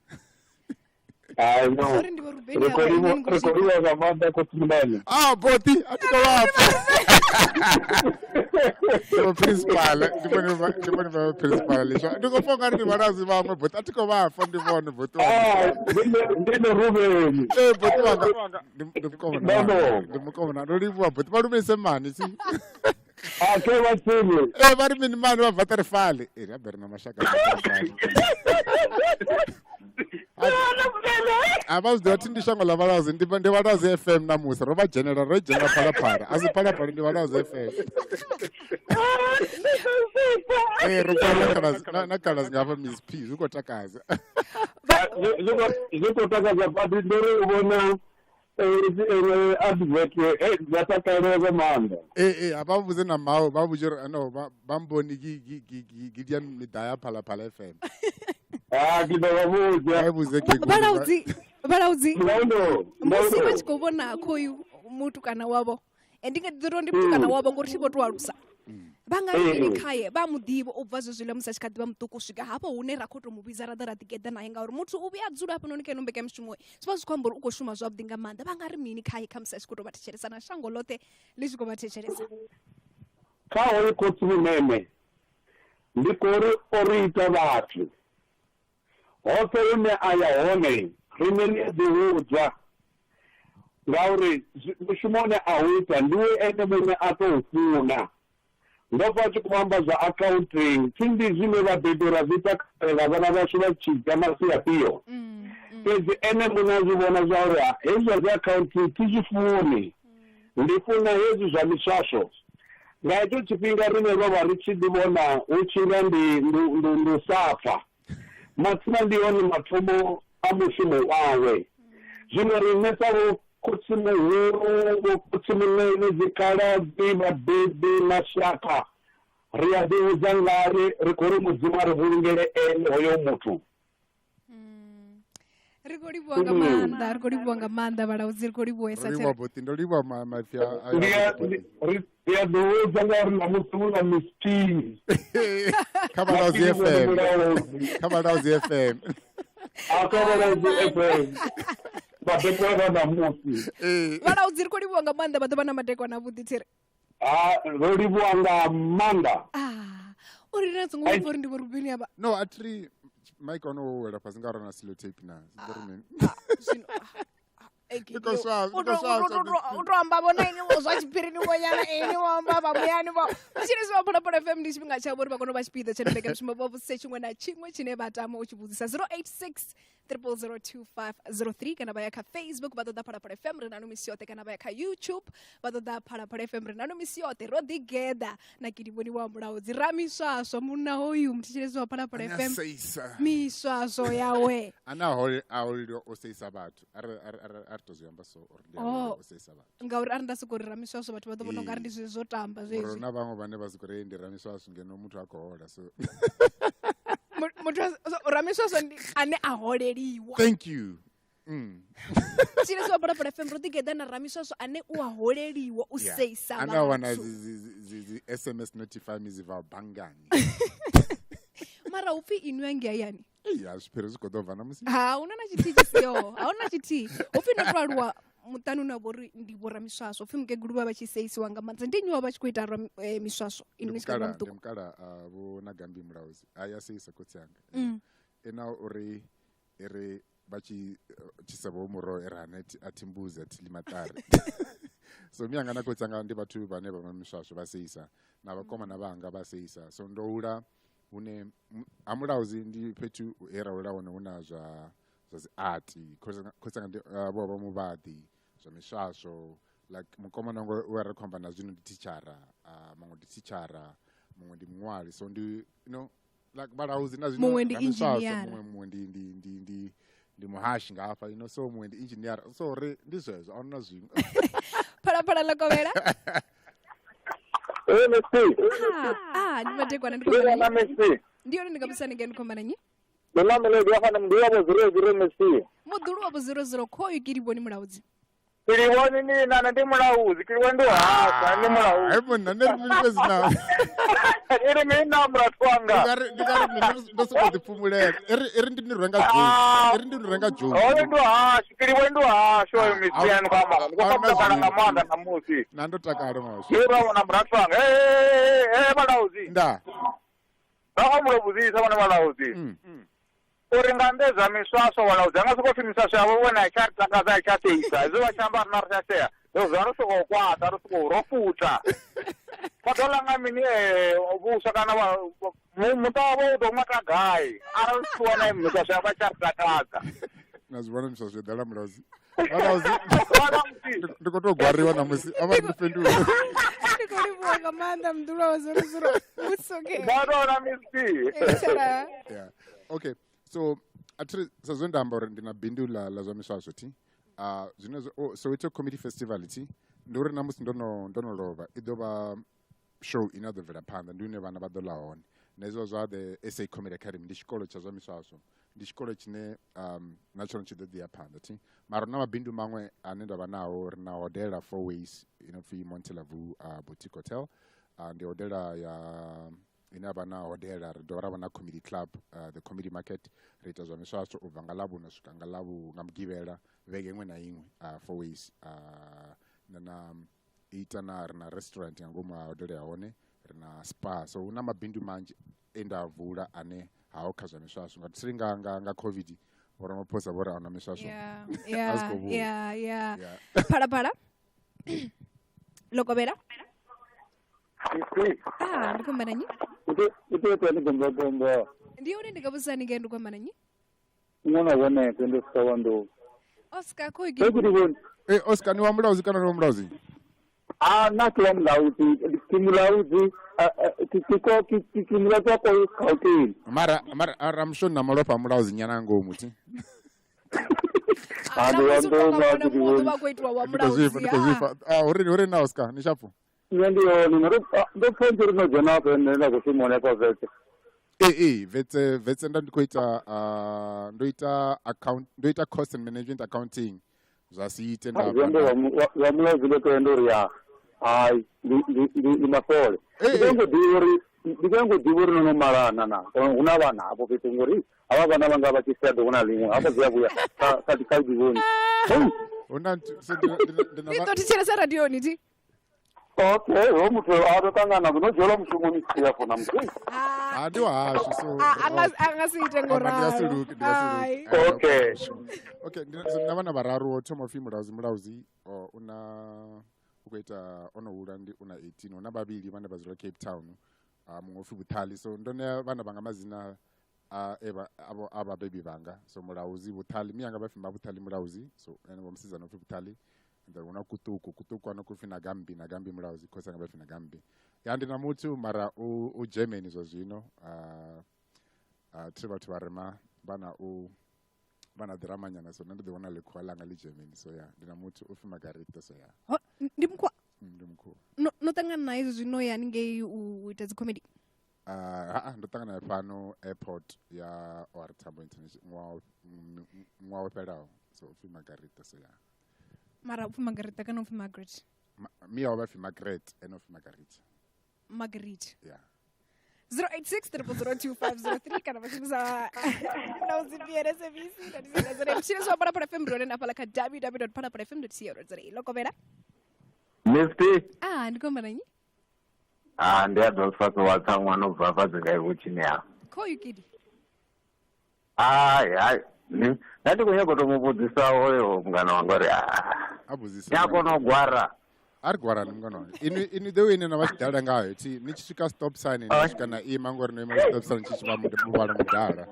Hai, no. Sorry, ndi vho Rubeni Ri khou avha, ini ni khou ri khou livhuwa nga maanḓa khotsimunene. Boti, a thi khou vha pfa. Ndi vho principal, ndi vhone vha principal leswa. Ndi khou pfa ungari ndi Vhalaudzi vhaṅwe boti, a thi khou vha pfa ndi vhone boti wanga. Ndi ne Rubeni. Boti wanga. Ndi mukomana wanga. Ndi mukomana. Ndo livhuwa boti. Vha lumelise mani si. Ke vha tsini. Vha ri mini mani vha bva Ṱarifali. Ri a ri na mashaka a Ṱarifali. A vha zwi ḓivha thi ndi shango ḽa Vhalaudzi, ndi Vhalaudzi FM ṋamusi ro vha dzhenela, ro dzhenela Phalaphala. A si Phalaphala ndi Vhalaudzi FM. Ro pfa na Khaladzi nga hafha Miss P, zwi khou takadza. Zwi khou takadza badi, ndo ri u vhona advert dza takalela nga maanḓa. A vha vhudze na mawe, vha vhudze uri no vha mboni gi dia miḓa ya Phalaphala FM. Ke ḓo vha vhudza. Vha vhudze ke Vhalaudzi. Musi vha tshi khou vhona khoyu mutukana wavho, ndi nga ḓi tou ndi mutukana wavho ngori thi vho tou alusa. Vha nga ri mini khaye, vha mu ḓivha u bva zwezwiḽa musi a tshi kha ḓivha muṱuku u swika hafho hune ra khou tou mu vhidza ra ḓa ra ḓigeḓa naye, ngauri muthu u vhuya a dzula hafhanoni kha ino mbekanyamushumo zwi vha zwi khou amba uri u khou shuma zwavhuḓi nga maanḓa. Vha nga ri mini khaye khamusi a tshi khou tou vha thetshelesa na shango ḽoṱhe ḽi tshi khou vha thetshelesa? Kha hoyu khotsimunene ndi khou ri o ri ita vhathu hoṱhe hune a ya hone riṋe ri a ḓihudza, ngauri mushumo une a u ita ndi we ene muṋe a tou funa. Ndo pfa a tshi khou amba zwa accounting, thi ndi zwine vhabebi ra zwi takalela vhana vhashu vha tshi ita masiafhio. Fhedzi ene muṋe a zwi vhona zwa uri hezwi zwa dzi accounting thi zwi funi, ndi funa hezwi zwa miswaswo. Nga hetsho tshifhinga riṋe ro vha ri tshi ḓi vhona hu tshi nga ndi u sa pfa. Matsina ndi one mathomo a mushumo wawe. Zwino riṋe sa vho khotsi muhulu, vho khotsi munene, dzikhaladzi, vhabebi, mashaka, ri a ḓihudza ngaye, ri khou ri Mudzimu a ri vhulungele ene hoyo muthu. Ri khou livhuwa nga maanḓa, ri khou livhuwa nga maanḓa vhalaudzi, ri khou livhuwesa. Ro livhuwa boṱi, ndo livhuwa maipfi a Ndi a ri a ḓihudza ngauri ṋamusi hu na Miss T. Kha Vhalaudzi FM. Kha Vhalaudzi FM. A kha Vhalaudzi FM. Vhabebwa vha ṋamusi. Vhalaudzi, ri khou livhuwa nga maanḓa, vha ḓo vha na madekwana avhuḓi thiri. Ha, ro livhuwa nga maanḓa. Ah, uri na songo vhupfa uri ndi vho Rubeni avha. No, a thi mike ono wela fhasi nga uri na sellotape na. Zwi ḓo ri mini? Zwino Ndi khou swaswa, u to amba vho na ini vho zwa tshiphirini vho nyana ini vho amba vha muyani vho tshine zwa Phalaphala FM ndi tshifhinga tshavho uri vha kone u vha tshipiḓa tsha mbekanyamushumo, vha vhudzise tshiṅwe na tshiṅwe tshine vha tama u tshi vhudzisa 086 0002503, kana vha ya kha Facebook vha ṱoḓa Phalaphala FM, ri na no misi yoṱhe, kana vha ya kha YouTube vha ṱoḓa Phalaphala FM, ri na no misi yoṱhe. Ro ḓigeḓa na Kilivhoni wa Mulaudzi ramiswaswo, munna hoyu muthetshelesi wa Phalaphala Ane a FM seisa. Miswaswo yawe. Ane a hole a holeliwa o seisa vhathu. A ri a ri a ri a ri to zwi amba so uri ndi a Oh. holeliwa o seisa vhathu. Ngauri a ri nda soko ri ramiswaswo vhathu vha ḓo vhona ungari ndi zwezwi zwo tamba Uri zwezwi. na vhaṅwe vhane vha soko ri ndi ramiswaswo ngeno muthu a khou hola so. Muthu ramiswaswo ndi ane a holeliwa. Thank you. Tshine wa Phalaphala FM, ro ḓigeḓa na ramiswaswo ane u a holeliwa u seisa Ane a wana vhathu. dzi SMS notify me dzi bvaho banngani. Mara upfi inwi angei hayani. Ei, a zwiphiri zwi khou ḓo bva na musi. Ha huna na tshithihi tshi siho, ha huna tshithihi. Upfi no to aluwa muṱani une wa vha uri ndi vho ramiswaswo, upfi mukegulu vha vha tshi seisiwa nga maanḓa, ndi nnyi wa vha tshi khou ita miswaswo Ndi inwi ni tshi kha ḓi vha mukala, ndi muṱuku? mukala vho Nagambi Mulaudzi. A ya seisa khotsi anga. Ena uri i ri vha tshi tshisa vho muroho i ri hane a thi mbuzi a thi ḽi maṱari. So mi anga na khotsi anga ndi vhathu vhane vha vha miswaswo, vha seisa, na vhakomana vhanga vha seisa. So ndo hula hune ha Mulaudzi ndi fhethu he ra hula hone hu na zwa dzi art. Khotsi anga ndi vho vha muvhaḓi, zwa miswaswo, like mukomana wanga we ra khou amba na zwino ndi thitshara, muṅwe ndi thitshara, muṅwe ndi muṅwali. So ndi you know like Vhalaudzi na zwino Muṅwe ndi ramiswaswo, engineer. muṅwe ndi muhashi nga hafha, you know, so muṅwe ndi engineer. So ri ndi zwezwo, a huna zwiṅwe. Phalaphala ḽa kovhela. Ee, Messi. Ah, ndi madekwana, ndi Ndi khou na amba na nnyi? Messi. Ndi yone, ndi nga vhudzisa ni ndi khou amba na nnyi? Ndi na Melody wa fana ndi wa vho 00 Messi. Muḓulu wa vho 00 khoyu Kilivhoni Mulaudzi. Kilivhoni ni na ndi Mulaudzi, Kilivhoni ndi hasa ndi Mulaudzi. Hai munna, nṋe ri mini fhedzi na. Iri mini na murathu wanga. Ndi nga ri mini, ndo sokou ḓi phumulela. Iri ndi ni renga joke. Iri ndi ni renga joke. Hoyo ndi hashu, Kilivhoni ndi hashu hoyo Messi ani kwa mara. Ndi khou takala nga maanḓa ṋamusi. Na ndo takala ngwashu. Ndi ra vhona murathu wanga. Hey, hey, Vhalaudzi. Nda. Vha khou mbo vhudzisa vhona Vhalaudzi. Uri nga nnḓa zwa miswaswo Vhalaudzi anga sokou pfi miswaswo yavho vhone a tsha ri takadza, a tsha seisa. Hezwi vha tshi amba rina ri tsha sea, ro dzula ro sokou kwaṱa, ro sokou ro futa. Vha ḓo ḽa nga mini vhuswa kana muṱa wavho u ḓo ṅwata gai arali ri tshi wana miswaswo yavho a tsha ri takadza. Na zwi vhona miswaswo yo ḓala Mulaudzi. Vhalaudzi, ndi khou tou gwariwa ṋamusi, a vha ndi fhindule. Ndi khou livhuwa nga maanḓa muḓulu wa 00. It's okay. Vha tou na Messi. Yeah. Okay. So a thi sa zwe nda amba uri ndi na bindu la zwa miswaswo thi. Zwine Soweto Comedy Festival thi ndi uri namusi ndo no lovha i ḓo vha show ine ya ḓo bvela phanḓa, ndi hune vhana vha ḓo ḽa hone. Na hezwo zwa the SA Comedy Academy ndi tshikolo tsha zwa miswaswo, ndi tshikolo tshine na tshone tshi ḓo ḓi ya phanḓa thi. Mara na mabindu maṅwe ane nda vha nao, ri na hodela 4 ways ino pfi Monte Lavu Boutique Hotel. Ndi hodela ya ine ya vha na hodela, ri dovha ra vha na comedy club, the Comedy Market. Ri ita zwa miswaswo u bva nga Ḽavhuṋa u swika nga Ḽavhu nga Mugivhela vhege iṅwe na iṅwe, 4 ways. Na ita na ri na restaurant nga ngomu ha hodela ya hone, ri na spa. So hu na mabindu manzhi e nda vula ane hao kha zwa miswaswo. Nga thiri nga COVID vho Ramaphosa vho ri ahuna miswaswo. A zwi khou vhuya. Phalaphala lokovhela. Ah, ndi khou amba na nnyi? Ndi gombo gombo. Ndi yone, ndi nga vhudzisa ni ngei ndi khou amba na nnyi? Ṅwana vhoneke ndi Oscar wa Ndou. Oscar, khoyu Ke Kilivhoni. Eh, Oscar ni wa Mulaudzi kana ni wa Mulaudzi? A nna ke wa Molaudzi, ke Molaudzi, ke Molaudzi wa ko Gauteng. Mara mara ramushoni na malofha a Mulaudzi nyana ngomu thi. Ah, ndi wa Namusi u tonga Mulaudzi, vhone ndi muḓi wone. vha khou itiwa wa Ndi khou zwifha, Mulaudzi ndi khou zwifha. Ah, uri uri na Oscar, ni shapu. Nṋe ndi hone ndo pfa ntsi uri no dzhena hafha nṋe nda khou shuma hone hafha Wits. Ee, Wits Wits nda ndi khou ita ndo ita account, ndo ita cost and management accounting. Zwa si ite nda Zwi amba wa Mulaudzi ndo tenda uri ya hai ndi mafole. Ndi khou nyanga u ḓivha uri ndi khou nyanga u ḓivha uri no no malana na hu na vhana hafho fhethu ngori havha vhana vhanga vha tshi sia ḓo na ḽiṅwe hafha dzi a vhuya kha kha ḓivhoni. Hu na so ndi na Ni ḓo thetshelesa radioni thi? Okay, ho muthu a ḓo ṱangana no dzhielwa mushumoni si afho na muthu. Ah, ndi wa hashu so A nga si ite ngo Ndi nga si ralo. luke, ndi nga si luke. Hai. Okay. Okay, ndi na vhana vhararu wo thoma upfi Mulaudzi Mulaudzi u na u khou ita ono hula ndi u na 18, hu na vhavhili vhane vha dzula Cape Town. Muṅwe upfi Vhuṱali, so ndo ṋea vhana vhanga madzina a e vha avho a vhabebi vhanga. So Mulaudzi Vhuṱali, miyanga vha pfi Mavhuṱali Mulaudzi, so ene wa musidzana upfi Vhuṱali. And then hu na Kutuku, Kutuku ano khou pfi Nagambi, Nagambi Mulaudzi, khosi anga vha pfi Nagambi. Ya ndi na muthu mara u Germany zwa zwino. Thi vhathu vha rema vha na u vha na drama nyana, so nṋe ndi ḓi wana ḽikhuwa ḽanga ḽi Germany, so ya ndi na muthu u pfi Margarita, so ya. Ndi mukhuwa? Ndi mukhuwa. No ṱangana naye izwi zwino ya haningei u ita dzi comedy? Ha ndo ṱangana naye fhano airport ya OR Tambo International ṅwaha wo fhelaho, so u pfi Margarita, so ya. Mara upfi Margarita kana upfi Margaret? Mia wa vha pfi Margaret, ene upfi Margarita. Margarita. Yeah. 086 0002503 kana vha shumisa Mulaudzi PN service na ndi mtshile wa Phalaphala FM ri hone na fhala kha www.phalaphalafm.co.za. Lokovhela. Miss P. Ah, ndi khou amba na nnyi? Ah, ndi Adolphus wa tsa ṅwana u bva hafha dzi nga vhutshini ha. Khoyu kidi. Hai, hai. Nṋe ndi khou nyanga u tou mu vhudzisa oyo mungana wanga uri A vhudzise. ni a kona u gwara. A ri gwarani mungana wanga. Inwi the way ine na vha tshi dala ngayo thi ni tshi swika stop sign ni swika na ima ngori no ima stop sign tshi tshi vha muvhala mudala.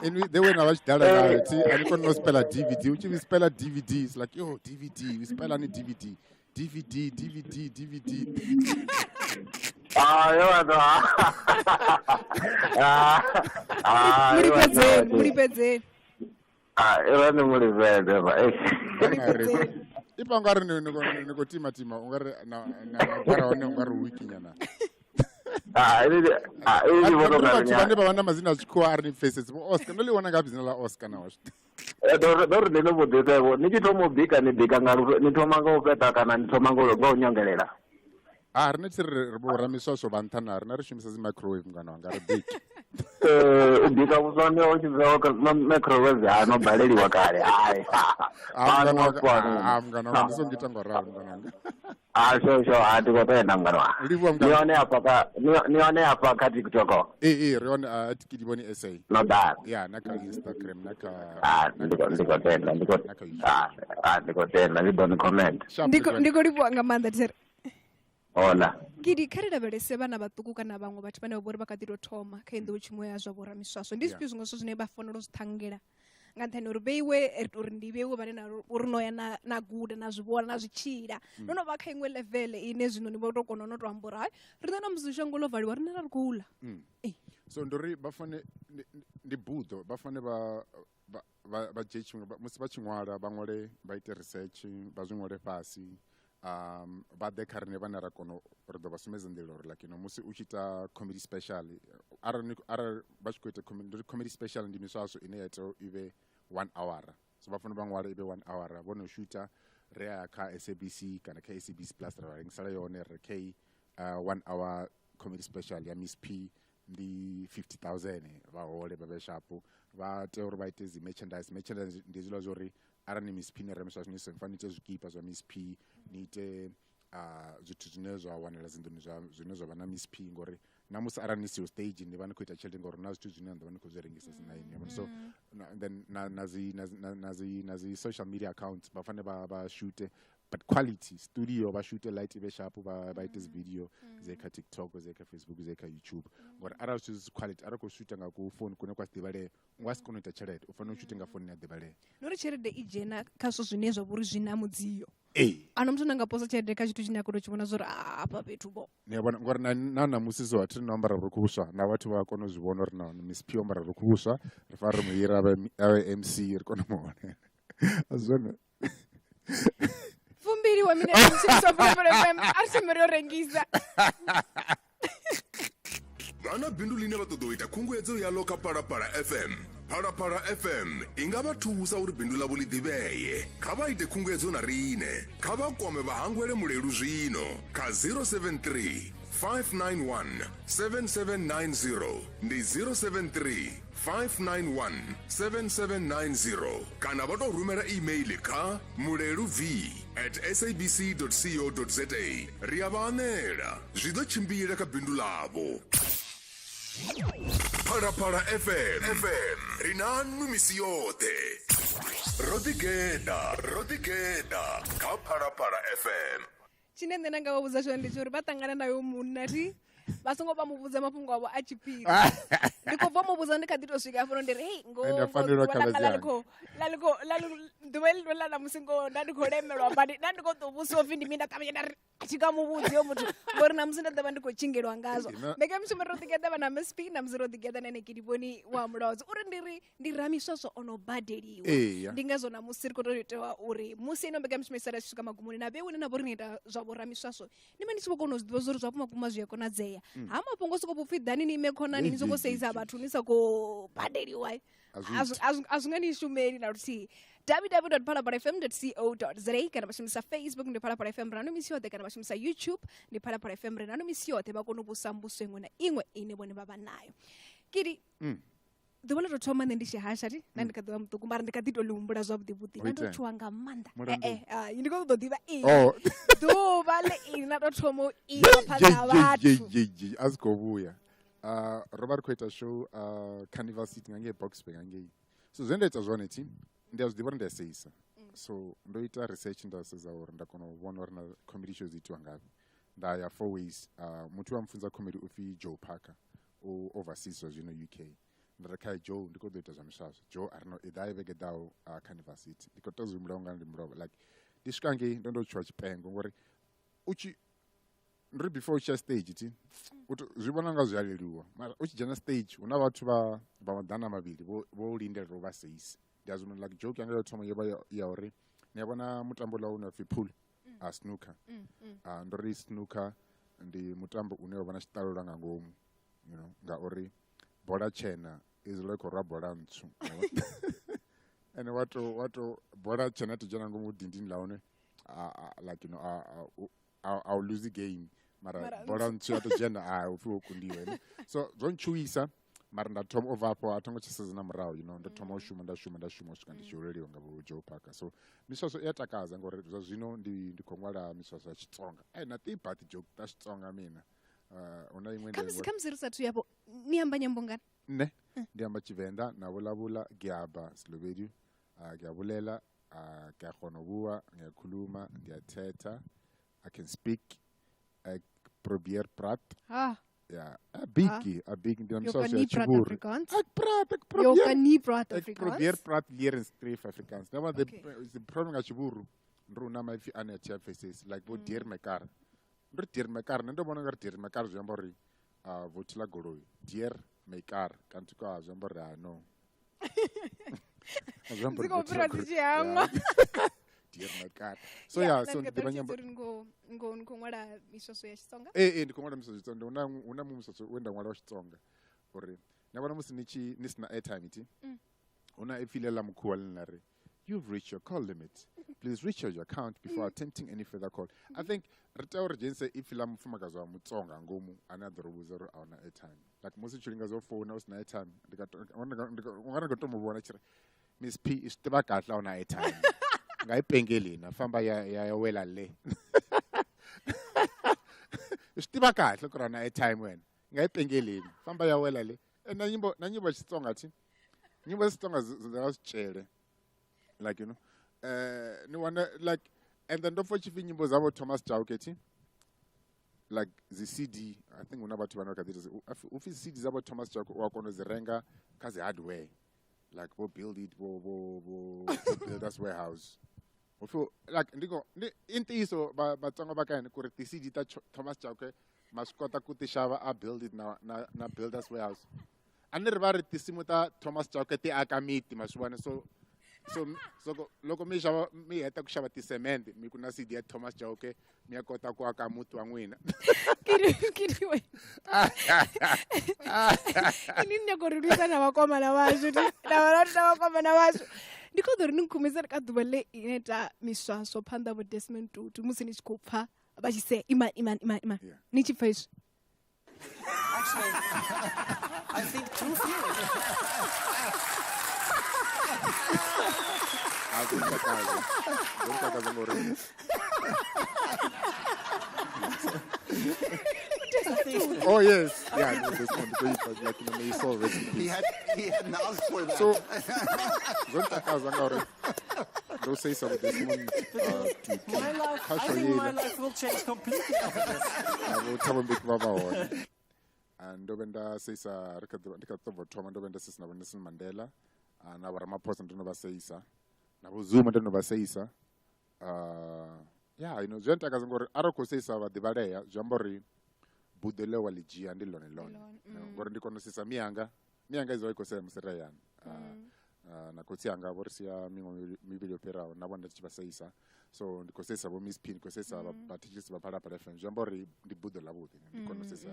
Inwi the way na vha tshi dala ngayo thi a ni koni no spela DVD, u tshi spela DVD it's like yo DVD, we spela ni DVD. DVD DVD DVD. Ah, yo batho. Ah, Mulifhedzeni, mulifhedzeni. Ah, iva ni mulifhedze ba. Ipa ungari ni khou tima tima ungari na gwara hone ungari wiki nyana. Ah, ili ili vhono nga vhathu vhane vha vha na madzina a tshikhuwa a ri ni pfesesi vho Oscar ndo ḽi wana ngafhi dzina ḽa Oscar na washu. Ndo ri ndi no vhudzisa vho ni tshi thoma u bika ni bika nga ni thoma nga u fheṱa kana ni thoma nga u nyongelela? Ah, rine thi ri vho ramiswaswo vha nṱha na rine ri shumisa dzi microwave mungana wanga ri biki. U bika vhuswa ndi u tshi microwave ha no baleliwa kale. Hai. Ah, mungana wanga ndi songo ita ngo ralo mungana wanga. Ah, sho sho ha ndi khou tenda mungana wanga. Livhuwa Ni mungana. hone hafha kha ni hone hafha kha TikTok. Ee, ri hone at Kedibone SA. No ḓala. Ya na kha Instagram na kha Ah, ndi khou tenda, ndi khou na kha YouTube. Ah, ndi khou tenda, ndi ḓo ni comment. Ndi khou livhuwa nga maanḓa there. Hola. Gidi, kha ri lavhelese vhana vhaṱuku kana vhaṅwe vhathu vhane vha vhori vha kha ḓi tou thoma kha nḓowetshumo ya zwa vhoramiswaswo. Ndi zwifhio zwiṅwe zwithu zwine vha fanela u zwi ṱhangela nga nṱhani uri vheiwe ri tou ri ndi vheiwe vhane na uri no ya na guda na zwi vhona na zwi tshila. No no vha kha iṅwe level ine zwino ni vho tou kona no tou amba uri hai riṋe na musi shango ḽo valiwa riṋe ra ri khou ḽa. So ndo ri vha fane ndi buḓo vha fane vha dzhie tshiṅwe musi vha tshi ṅwala vha ṅwale vha ite research vha zwi ṅwale fhasi. Vha ḓe kha riṋe vhane ra kona ri ḓo vha sumbedza nḓila uri like you know musi u tshi ita comedy special arali vha tshi khou ita comedy special ndi miswaswo ine ya ita i vhe 1 hour, so vha fanela vha ṅwale i vhe 1 hour vho no shoota ri ya kha SABC kana kha SABC Plus ra rengisela yone ri kha 1 hour comedy special ya Miss P ndi 50,000 vha hole vha vhe sharp. Vha tea uri vha ite dzi merchandise. Merchandise ndi hezwiḽa zwa uri arali ni Miss P ni rengisa zwine ni fanela ite zwikipa zwa Miss P, ni ite zwithu zwine zwa wanala dzinḓuni zwa zwine zwa vha na Miss P, ngori na musi arali ni siho stage ni vha ni khou ita tshelede ngori na zwithu zwine na ḓo vha ni khou zwi rengisa na ini. So then na dzi social media accounts vha fanela vha shoot But quality studio vha shute light i vhe sharp, vha ite dzi video dze kha TikTok, dze kha Facebook, dze kha YouTube, ngori arali zwithu zwi quality, arali khou shuta nga ku phone kune kwa si ḓivhalee, u nga si kone u ita tshelede. U fanela u shute nga phone ya ḓivhalea. Nori tshelede i dzhena kha zwithu zwine zwa vhori zwi na mudzio. Ee. Ano muthu anga posa tshelede kha tshithu tshine a khou tou tshi vhona zwori afha fhethu vho. Ni a vhona ngori na ṋamusi so athi no ambara vhurukhu vhuswa, na vhathu vha kona u zwi vhona uri na Miss P o ambara vhurukhu vhuswa, ri fanela ri mu hira avhe MC ri kone u mu vhona. A si zwone? 20 wa minete mutshilisi wa Phalaphala FM, a ri thome ri yo rengisa. Vha na bindu ḽine vha ṱoḓa u ita khunguwedzo yaḽo kha Phalaphala FM. Phalaphala FM i nga vha thusa uri bindu ḽavho ḽi ḓivhee. Kha vha ite khunguwedzo na riṋe. Kha vha kwame vha hangwele Mulelu zwino kha 073 591 7790, ndi 073 591 7790, kana vha tou rumela email kha muleluv at sabc co za. Ri a vha anela, zwi ḓo tshimbila kha bindu ḽavho. Phalaphala FM, FM ri na nwi misi yoṱhe. Ro ḓigeḓa, ro ḓigeḓa kha Phalaphala FM. Tshine nṋe nda nga vha vhudza tshone ndi tsha uri vha ṱangana na yo munna thi vha songo vha muvhudza mafhungo avho a tshiphiri. Ndi khou bva muvhudza ndi kha ḓi tou swika hafhano ndi ri hei Ende a fanelwa ḓuvha ḽanga khaladzi ḽa ḽi anga. khou ḽa ḽi khou ḽa ḽi ḓuvha heḽi ḽa ṋamusi ngoho nda ndi khou lemelwa badi, nda ndi khou ḓo vhudziwa upfhi ndi mini, nda ṱavhanya nda ri a thi nga muvhudzi hoyo muthu ngori ṋamusi nda ḓo vha ndi khou tshingelwa ngazwo. Mbekanyamushumo ro ḓigeḓa vha na Miss P, ṋamusi ro ḓigeḓa na ene Kedibone wa Mulodzi uri ndi ri ndi ramiswaswo o no badeliwa. Eya. Ndi ngazwo ṋamusi ri khou tou itewa uri musi ino mbekanyamushumo i sala i tshi swika magumoni na vheiwe na vho ri ni ita zwa vho ramiswaswo, ni vha ni tshi vho kona u zwi ḓivha zwa uri zwa vhukuma zwi a konadzea. Ha mafhungo soko pfhi ḓani ni ime khonani ni soko seisa vhathu ni sa khou badeliwa, a zwi nga ni shumeli na luthihi. www.phalaphalafm.co.za kana vha shumisa Facebook ndi Phalaphala FM ri na misi yoṱhe, kana vha shumisa YouTube ndi Phalaphala FM ri na misi yoṱhe, vha kone u vhusa mbuso iṅwe na iṅwe ine vhone vha vha nayo. Kidi, ḓuvha ḽo tou thoma nṋe ndi tshi hasha thi na ndi kha ḓivha muṱuku, mara ndi kha ḓi tou ḽi humbula zwavhuḓi vhuḓi, nda ndo tshuwa nga maanḓa. Ndi khou ṱoḓa u ḓivha ini ḓuvha ḽe ini na tou thoma u ima phanḓa ha vhathu. A si khou vhuya. Ro vha ri khou ita show Carnival City nga ngei Boksburg ngei. So zwe nda ita zwone thi, ndi a zwi ḓivha uri ndi a seisa. So ndo ita research, nda sedza uri nda kona u vhona uri na comedy show dzi itiwa ngafhi. Nda ya four ways. Muthu wa mfunza comedy upfi Joe Parker, u overseas zwa zwino UK. Nda ri khae, Joe, ndi khou ḓo ita zwa miswaswo. Joe a ri no, iḓa vhege ḓaho Carnival City. Ndi khou tou zwi humbula unga ndi mulovha. Like ndi swika ngei ndo tshuwa tshipengo ngori u tshi ndi before u tshi ya stage thi zwi vhona nga zwi a leluwa, mara u tshi dzhena stage hu na vhathu vha 200 vho lindela u vha seisa. Ndi a zwi like joke yanga yo thoma yo vha ya uri ni a vhona mutambo ḽa une pfhi pool, a snooker. Ndo ri snooker ndi mutambo une wa vha na tshiṱalula nga ngomu, you know, ngauri bola tshena i dzula i khou rwa bola ntswu, ene wa to bola tshena to dzhena ngomu dindini ḽa hone, like you know, a u lose game, mara bola ntswu ya to dzhena, a upfhi wo kundiwa. So zwo ntshuwisa, mara nda thoma u bva afho a thongo tsha sedza na murahu, you know, ndo thoma u shuma, nda shuma, nda shuma u swika ndi tshi holeliwa nga vho Joe Parker. So miswaswo i a takadza ngori zwa zwino ndi khou ṅwala miswaswo ya Xitsonga. Na ti joke ta Xitsonga mina. Huna iṅwe khamusi ri sathu yafho, ni amba nyambo ngana? Nṋe ndi amba Tshivenḓa, na vulavula, Giaba, Slovedu, ke a bolela, ke a kgona ho bua, ngiyakhuluma, ndiyathetha, I can speak, ek probeer praat. Ja, a bietjie, a bietjie. Ndi na miswaswo ya Tshiburu. Ek praat, ek probeer. Nie praat Ek probeer praat, leer en skryf Afrikaans. Nou, maar the problem nga Tshiburu, ndi uri hu na maipfi ane a thi a pfesesi, like vho dear mekar. Ndi ri dear mekar, nṋe ndo vhona ungari dear mekar zwi amba uri vothi ḽa goloi. Dear mekar, kanti kwa zwi amba uri no. Zwi amba uri Dzi khou vothi ḽa fhira dzi goloi. tshi hangwa. Dear mekar. So yeah, so ndi ḓivha nyambo. Ni khou ṅwala miswaswo ya Xitsonga? Ee, ndi khou ṅwala miswaswo ya Xitsonga. Hu na muṅwe muswaswo we nda ṅwala wa Xitsonga uri na vhona musi ni tshi ni sina airtime thi, hu na ipfi ḽe ḽa mukhuwa ḽine ḽa ri you've reached your call limit, please recharge your account before attempting any further call. I think ri tea uri dzhenise ipfi ḽa mufumakadzi wa Mutsonga ngomu ane a ḓo ri vhudza uri a huna airtime. Like musi u tshi lingedza u founa u sina airtime, unga ndi khou tou mu vhona tshi ri Miss P i swi tiva kahle a wu na airtime, nga yi pengeleni famba ya wela le, i swi tiva kahle ku ri a na airtime wena, nga yi pengeleni famba ya wela le. Na nyimbo, na nyimbo ya Xitsonga thi, nyimbo ya Xitsonga dzi nga swicele, like you know, ni wana like And then ndo pfa tshipfi nyimbo dzavho Thomas Chauke thi like dzi CD, I think huna vhathu vhane vha kha ḓi ita upfi dzi CD dzavho Thomas Chauke u a kona u dzi renga kha dzi hardware like vho build it vho vho vho Builders Warehouse. Upfi like ndi ngo ndi i ntiyiso Vatsonga va ka hina ku ri ti CD ta Thomas Chauke ma swi kota ku ti xava a build it na na na Builders Warehouse. A ni ri va ri tinsimu ta Thomas Chauke ti aka miti ma swi vona so so so loko mi xava mi heta ku xava tisemende mi ku na CD ya Thomas Chauke mi ya kota ku aka muti wa n'wina. Kini ini ni nyaka uri lwisa na vhakomana vhashu na na vhakomana vhashu ndi khou ḓo ri ni nkhumisele kha ḓuvha ḽe ine ita miswaswo phanḓa vho Desmond Tutu musi ni tshi khou pfa vha tshi sea ima ima ima ima ni tshi pfa izwi. Actually, I think too few. A zwo ntakadza zwo ntakadza ngori Oh yes, yeah, no, this one, because like you know, may his soul rest in He peace. had he hadn't asked for that. So zwo ntakadza ngauri ndo seisa vho Desmond Tutu My life, kha I show think my yeiḽa life will change completely after this. na vho Thabo Mbeki vha vha hone. Ndo vhe nda seisa ri kha ḓi ndi kha ḓi tou bva u thoma ndo vhe nda seisa na vho Nelson Mandela na vho Ramaphosa ndo no vha seisa na vho Zuma ndo no vha seisa. Yeah, you know, zwi a ntakadza ngori arali u khou seisa vhaḓivhalea zwi amba uri buḓo ḽe wa ḽi dzhia ndi ḽone ḽone. Ngori ndi kona u seisa miyanga, miyanga izwa i khou sea musi ri hayani. Na khotsi anga vho ri sia miṅwe mivhili yo fhiraho na vhone ndi tshi vha seisa. So ndi khou seisa vho Miss P, ndi khou seisa vhathetshelesi vha Phalaphala FM. Zwi amba uri ndi buḓo ḽavhuḓi, ndi kona u seisa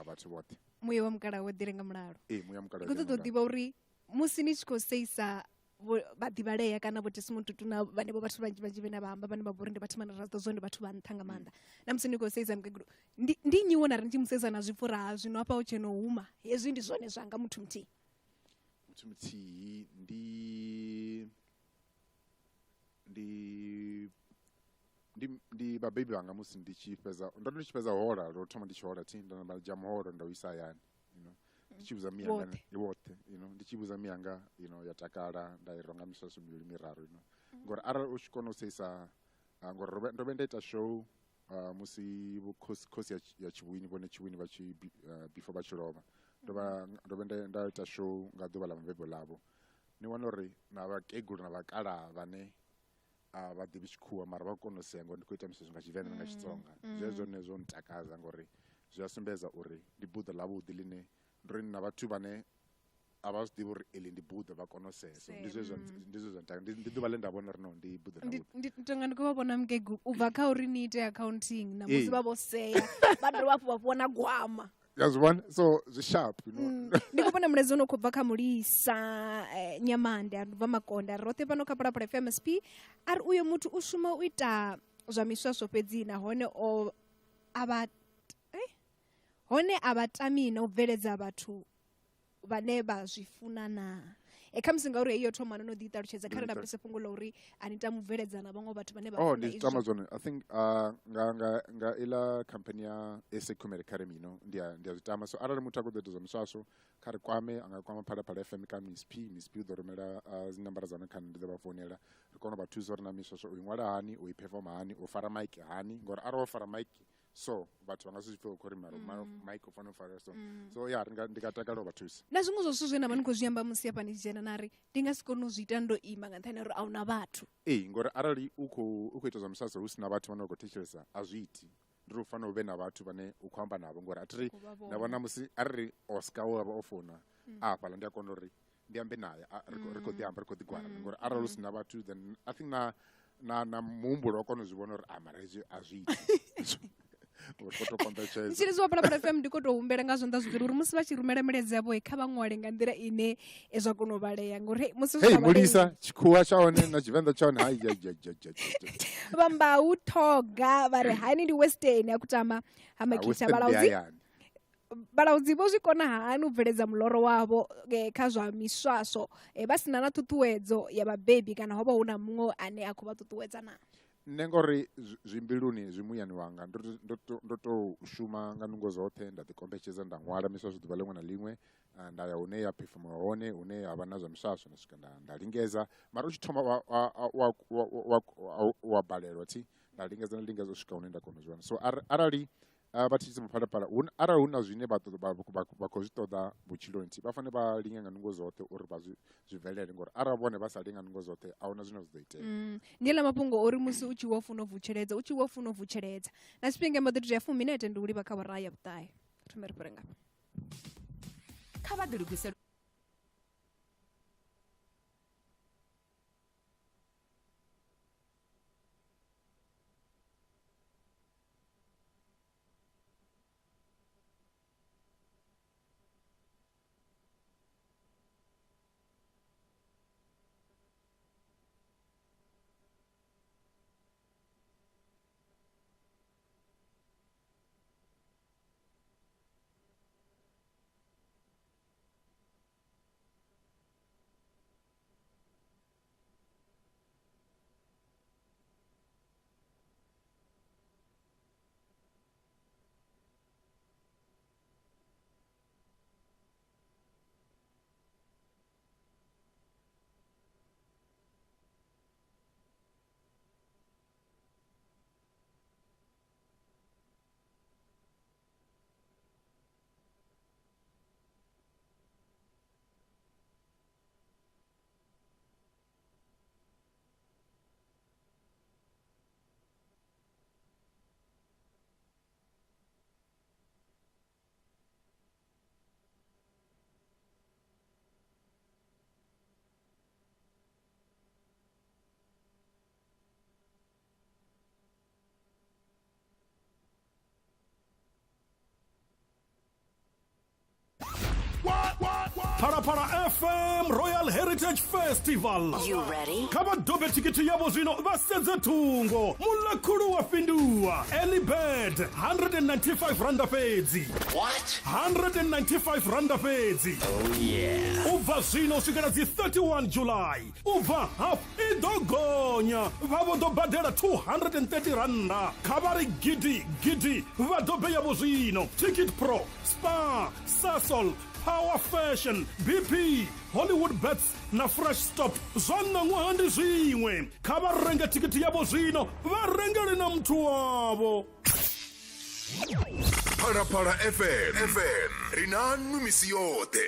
vhathu vhoṱhe. Muya wa mukalaha wo ḓile nga mulalo. Ee, muya wa mukalaha Ndi khou wo ḓile ṱoḓa nga u ḓivha uri musi ni tshi khou seisa vhaḓivhalea kana vho Desmond Tutu na vhanevho vhathu vhanzhi vhanzhi vhane vha amba vhane vha vhori ndi vhathu vhane ra zwa ndi vhathu vha nṱha nga maanḓa. Na musi ni khou seisa mukegulu ndi ndi nnyi wo na ri ni tshi musedza na zwipfa uri ha zwino hafha hu tshe no huma hezwi ndi zwone zwanga muthu muthihi. Muthu muthihi ndi ndi ndi ndi vhabebi vhanga musi ndi tshi fhedza ndo ndi tshi fhedza hola lwo thoma ndi tshi hola thi ndo nda dzhia muholo nda u isa hayani, you know, ndi tshi vhudza miyanga Vhoṱhe. vhoṱhe, you know, ndi tshi vhudza miyanga, you know, ya takala nda i ronga miswaswo mivhili miraru, you know, ngori arali u tshi kona u seisa ngori ndo vhe nda ita show musi vho khosi ya Tshivhuini vhone Tshivhuini vha tshi before vha tshi lovha ndo vha ndo vhe nda ita show nga ḓuvha ḽa mabebo ḽavho. Ni wana uri na vhakegulu na vhakalaha vhane a vha ḓivhi tshikhuwa mara vha kona u sea ngori ndi khou ita miswaswo nga Tshivenḓa na nga Xitsonga. Zwezwo zwone zwo ntakadza ngori zwi a sumbedza uri ndi buḓo ḽavhuḓi ḽine ndi uri na vhathu vhane a vha zwi ḓivhi uri eḽi ndi buḓo vha kona u sea. So ndi zwe zwa ndi zwe zwa ntakadza, ndi ḓuvha ḽe nda vhona uri no ndi buḓo Ndi ḽavhuḓi. ndi tonga ndi khou vha vhona mukegulu u bva kha uri ni ite accounting na musi Ee. vha vho sea vha dovha hafhu vha fhiwa na gwama. Ya zwi vhona so zwi sharp, you know. Ndi khou vhona mulaedza une u khou bva kha Mulisa Nyamande a ri bva Makonde a ri roṱhe fhano kha Phalaphala FM SP a ri uyo muthu u shuma u ita zwa miswaswo fhedzi nahone o a vha hone a vha tami na u bveledza vhathu vhane vha zwi funa na. Khamusi ngauri heyi yo thoma no no ḓi ṱalutshedza kha ri lavhelese fhungo ḽa uri a ni tami u bveledza na vhaṅwe vhathu vhane vha Oh, funa ndi zwi izwo. tama zwone. I think nga nga nga iḽa company ya SA Comedy Academy, you know, ndi a zwi tama. So arali muthu a khou ḓo ita zwa miswaswo kha ri kwame, a nga kwama Phalaphala FM kha Miss P. Miss P u ḓo rumela dzi nambara dza hone kha nṋe, ndi ḓo vha founela ri kone u vha thusa uri na miswaswo u i ṅwala hani, u i performa hani, u fara mic hani, ngori arali wo fara mic so vhathu vha nga si zwi pfe khori mara mic u fanela u fara so. So yeah, ndi nga takalela u vha thusa. Na zwiṅwe zwa zwithu zwe na vha ni khou zwi amba musi hafha ni tshi dzhena na ri ndi nga si kone u zwi ita ndo ima nga nṱhani ha uri a huna vhathu. Ee, ngori arali u khou ita zwa miswaswo hu si na vhathu vhane vha khou thetshelesa a zwi iti. Ndi uri u fanela u vhe na vhathu vhane u khou amba navho ngori a thi ri na vhona musi arali Oscar we vha o founa a hafhaḽa ndi a kona uri ndi ambe naye ri khou ḓi amba ri khou ḓi gwara ngori arali hu si na vhathu then I think na na na muhumbulo wa kona u zwi vhona uri a mara hezwi a zwi iti. Uri khou tou kombetshedza. Mutshilisi wa Phalaphala FM ndi khou tou humbela nga zwanḓa zwivhili uri musi vha tshi rumela milaedza yavho kha vha ṅwale nga nḓila ine zwa kona u vhalea ngori hei, musi zwi Hei sa vhalei Mulisa, tshikhuwa tsha hone na Tshivenḓa tsha hone hai ya ya ya ya ya. Vhambau Thoga vha ri hani ndi Western ya kutama ha Makita Western ndi vhalaudzi. hayani. Vhalaudzi vho zwi kona hani u bveledza muloro wavho kha zwa miswaswo vha sina na ṱhuṱhuwedzo ya vhabebi kana ho vha hu na muṅwe ane a khou vha ṱuṱuwedza na? Nṋe ngori zwimbiluni zwi muyani wanga ndo to shuma nga nungo dzoṱhe, nda ḓi kombetshedza nda ṅwala miswaswo ḓuvha ḽiṅwe na ḽiṅwe, nda ya hune ya performiwa hone, hune ha vha na zwa miswaswo, nda swika nda lingedza, mara u tshi thoma wa balelwa thi, nda lingedza u swika hune nda kona u zwi wana. So arali vha thithisa maphalaphala, arali hu na zwine vha khou zwi ṱoḓa vhutshiloni thi, vha fanela vha linge nga nungo dzoṱhe uri vha zwi bvelele, ngori arali vhone vha sa linga nungo dzoṱhe a huna zwine zwa ḓo itea. Ndi ḽa mafhungo uri musi u tshi wo funa u vutsheledza, u tshi wo funa u vutsheledza na tshifhinga mbo ḓi tea 10 minete ndi u livha kha vhora ya vhuṱahe. Thome ri fhire ngafha. Kha vha ḓilugise. Phalaphala FM Royal Heritage Festival. You ready? Kha vha dobe thikhithi yavho zwino vha sedze thungo. Mulakhulu wa fhinduwa. Early bird 195 randa fhedzi. What? 195 randa fhedzi. Oh yeah. U bva zwino u swikela dzi 31 July. U bva half i ḓo gonya. Vha vho ḓo badela 230 randa. Kha vha ri gidi gidi vha dobe yavho zwino. Ticket Pro, Spar, Sasol, Power Fashion, BP, Hollywood Bets na Fresh Stop zwa ṋaṅwaha ndi zwiṅwe. Kha vha renge thikhithi yavho zwino vha rengele na muthu wavho. Phalaphala FM FM ri na nnu misi yoṱhe.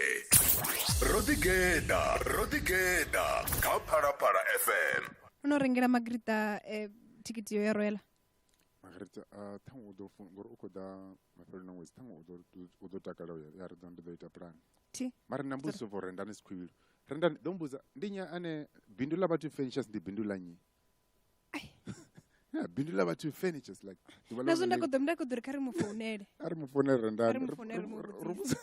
Ro ḓigeḓa, ro ḓigeḓa kha Phalaphala FM. No rengela Margarita thikhithi yo ya Royal. Margarita ṱhaṅwe u ḓo funa ngori u khou ḓa mafheloni a ṅwedzi, ṱhaṅwe u ḓo takala uya ya ri ḓo ndi ḓo ita plan. Thi. Mara na mbudziso for Rendani Sikhwivhilo. Rendani ḓo mbudza ndi nnyi ane bindu ḽa vhathu furnitures ndi bindu ḽa nnyi? Yeah, bindu ḽa vhathu furnitures like ḓuvha ḽa Nazwo nda khou ḓo ri kha ri mu founele. A ri mu founele Rendani. A ri mu founele, ri mu vhudzise.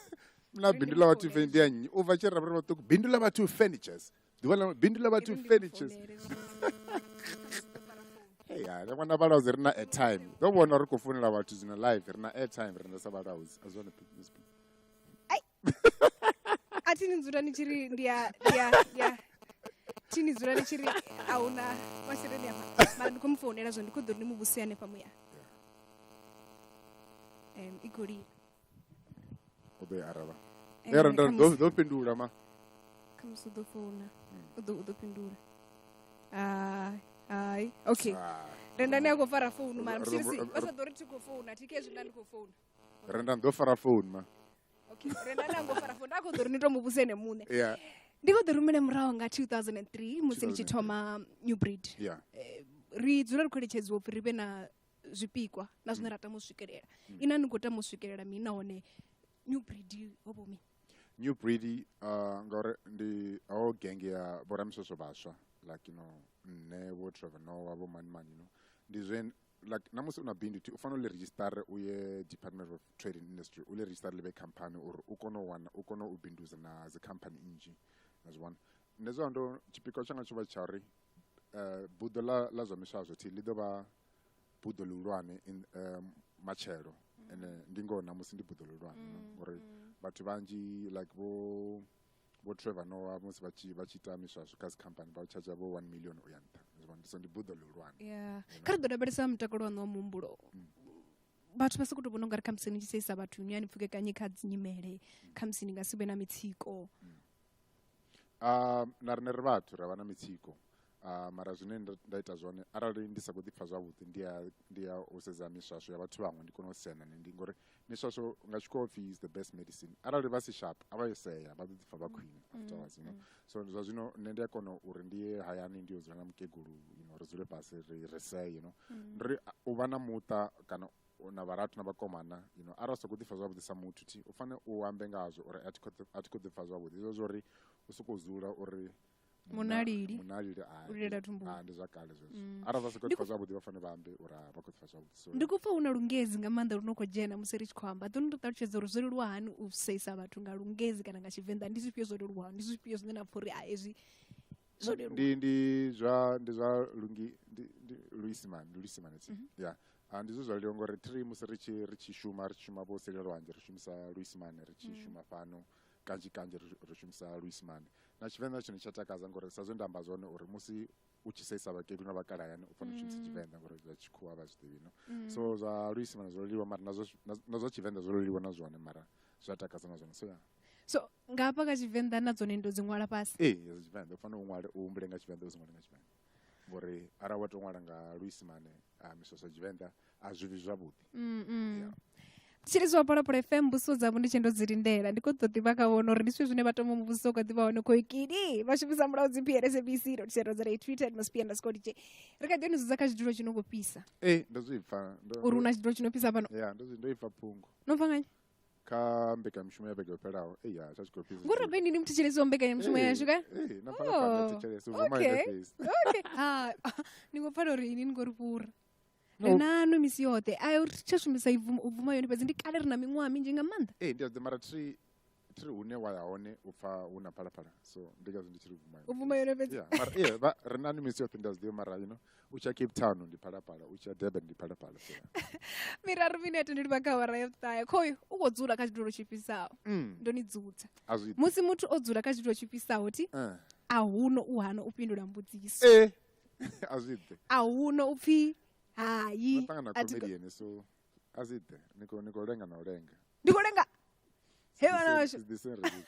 Na bindu ḽa vhathu furnitures ndi ya nnyi? U bva tshi ra vha vhaṱuku bindu ḽa vhathu furnitures. Ḓuvha ḽa bindu ḽa vhathu furnitures. Ya, ṅwana vhalauzi ri na airtime. Ḓo vhona ri khou founela vhathu zwino live, ri na airtime ri sa vhalauzi. A zwone please. Ai. A thi ni dzula ni tshi ri ndi ya thi ni dzula ni tshi ri a huna masheleni afha. Mara ndi khou mu founela zwino ndi khou ḓo ri ni mu vhuse hanefha muyani. I khou lila. U ḓo i aravha. Ya ri ndo fhindula ma. Khamusi u ḓo founa. U ḓo fhindula. Hai, okay. Rendani a khou fara founu mara mthirisi vha sa ḓo ri thi khou founa, thi khezwi nda ndi khou founa. Rendani ḓo fara founu ma. Okay, Rendani a ngo fara founu, nda khou ḓo ri ni to mu vhuse ene muṋe. Yeah. Ndi khou ḓo rumela murahu nga 2003 musi ni tshi thoma New Breed. Yeah. Ri dzula ri khou eletshedziwa upfhi ri vhe na zwipikwa na zwine ra tama u swikelela. Ina ni khou tama u swikelela mini nahone New Breed ho vho mini? New Breed ngauri ndi ho gang ya vhoramiswaswo vhaswa like you know nṋe vho Trevor Noah vho mani mani, you know ndi zwe like na musi una bindu u fanela u ḽi register u ye Department of Trade and Industry u ḽi register ḽi vhe company uri u kone u wana u kone u binduza na dzi company nnzhi na zwi vhona. Nṋe zwa ndo tshipikwa tshanga tsho vha tsha uri buḓo ḽa zwa miswaswo thi ḽi ḓo vha buḓo ḽihulwane matshelo ene ndi ngoho namusi ndi buḓo ḽihulwane ngori vhathu vhanzhi like vho Trevor Noah musi vha tshi ita miswaswo kha dzi company vha tshatsha vho 1 million uya nṱha. So ndi buḓo ḽihulwane. Yeah. Kha ri ḓo lavhelesa mutakalo waṋu wa muhumbulo. Vhathu vha sokou tou vhona ungari khamusi ni tshi seisa vhathu ni a ni pfukekanye kha dzi nyimele, khamusi ni nga si vhe na mitsiko. Na riṋe ri vhathu ra vha na mitsiko. Mara zwine nda ita zwone arali ndi sa khou ḓipfa zwavhuḓi ndi ya u sedza miswaswo ya vhathu vhaṅwe ndi kone u sea na nṋe, ndi ngori miswaswo nga tshikhuwa upfhi is the best medicine. Arali vha si sharp a vha yo sea vha ḓo ḓipfa vha khwine afterwards, you know. So zwa zwino nṋe ndi a kona uri ndi ye hayani ndi yo dzula na mukegulu, you know, ri dzule fhasi ri see, you know. Ndi ri u vha na muṱa kana na vharathu na vhakomana, you know, arali u sa khou ḓipfa zwavhuḓi sa muthu thi u fanela u ambe ngazwo uri a thi khou ḓipfa zwavhuḓi. Hezwo zwa uri u sokou dzula uri Munalili. Munalili, U lilela thumbuni. Ndi zwa kale zwezwo. Arali vha sa khou ḓipfa zwavhuḓi vha fanela vha ambe uri vha khou ḓipfa zwavhuḓi. So Ndi khou pfa hu na lungezi nga maanḓa lu no khou dzhena musi ri tshi khou amba. Ḓo ni ṱalutshedza uri zwo leluwa hani u seisa vhathu nga lungezi kana nga Tshivenḓa. Ndi zwifhio zwo leluwaho, ndi zwifhio zwine na pfa uri a hezwi zwo leluwa. Ndi zwa ndi zwa lungi ndi ndi Luisimane, ndi Luisimane tsi. Yeah. Ndi zwe zwa leluwa ngori thi musi ri tshi shuma, ri tshi shuma vho seli lwanzhe ri shumisa Luisimane, ri tshi shuma fhano kanzhi kanzhi ri shumisa Luisimane. Na Tshivenḓa tshone tsha takadza ngori sa zwe nda amba zwone uri musi u tshi seisa vhakegulu na vhakalaha hayani u fanela u shumisa Tshivenḓa ngori zwa tshikhuwa vha zwi ḓivhi, no. So zwa Luisimane zwo leluwa mara na zwa Tshivenḓa zwo leluwa na zwone mara zwa takadza na zwone. So yeah. So nga hafha kha Tshivenḓa na dzone ndo dzi ṅwala fhasi. Ee, Tshivenḓa u fanela u ṅwale u humbule nga Tshivenḓa u si ṅwale nga Tshivenḓa. Ngori arali wa tou ṅwala nga Luisimane miswaswo ya Tshivenḓa a zwi vhi zwavhuḓi. Yeah. Thetshelesi wa Phalaphala FM, mbudziso dzavho ndi tshe ndo dzi lindela. Ndi khou ṱoḓa ḓivha kha vhone uri ndi zwifhio zwine vha tama muvhuso u kha ḓivha hone khoikili. Vha shumisa mulayo dzi PN SABC dot co dot za Twitter at Mosby underscore DJ. Ri kha ḓi ni dzudza kha tshidulo tshi no khou fhisa. Ee, ndo zwi pfa. Uri hu na tshidulo tshi no fhisa fhano. Yeah, ndo ipfa phungo. No pfa ngani? Kha mbekanyamushumo ya vhege yo fhelaho. Ee, ya, tsha tshi khou fhisa. Ngori robe ni muthetshelesi wa mbekanyamushumo yashu ka? Ee, na Phalaphala nda thetshelesa, u bvuma Okay. ine fhedzi. Okay. Ha, ni khou pfala uri ini ni khou ri fhura. Ri nanu misi yoṱhe. A ri tsha shumisa u bvuma yone fhedzi ndi kale ri na miṅwaha minzhi nga maanḓa. Ee, ndi a zwi ḓivha, mara thi hune wa ya hone u pfa hu na Phalaphala. So ndi ngazwo ndi tshi ri bvuma yone. U bvuma yone fhedzi. Yeah, mara yeah, vha ri nanu misi yoṱhe ndi a zwi ḓivha, mara you know, u tshiya Cape Town ndi Phalaphala, u tshiya Durban ndi Phalaphala. So yeah. Miraru mine ya tendeli vha kha awara ya vhuṱahe. Khoyu u khou dzula kha tshidulo tshi fhisaho. Ndo ni dzudza. A zwi Musi muthu o dzula kha tshidulo tshi fhisaho thi a huno u hana u fhindula mbudziso. A zwi ḓe. A huno u pfi hayi. Ndo ṱangana A thi comedian so a zwi ḓe. Ni khou lenga na u lenga. Ndi khou lenga. He vhana vhashu. It's the same result.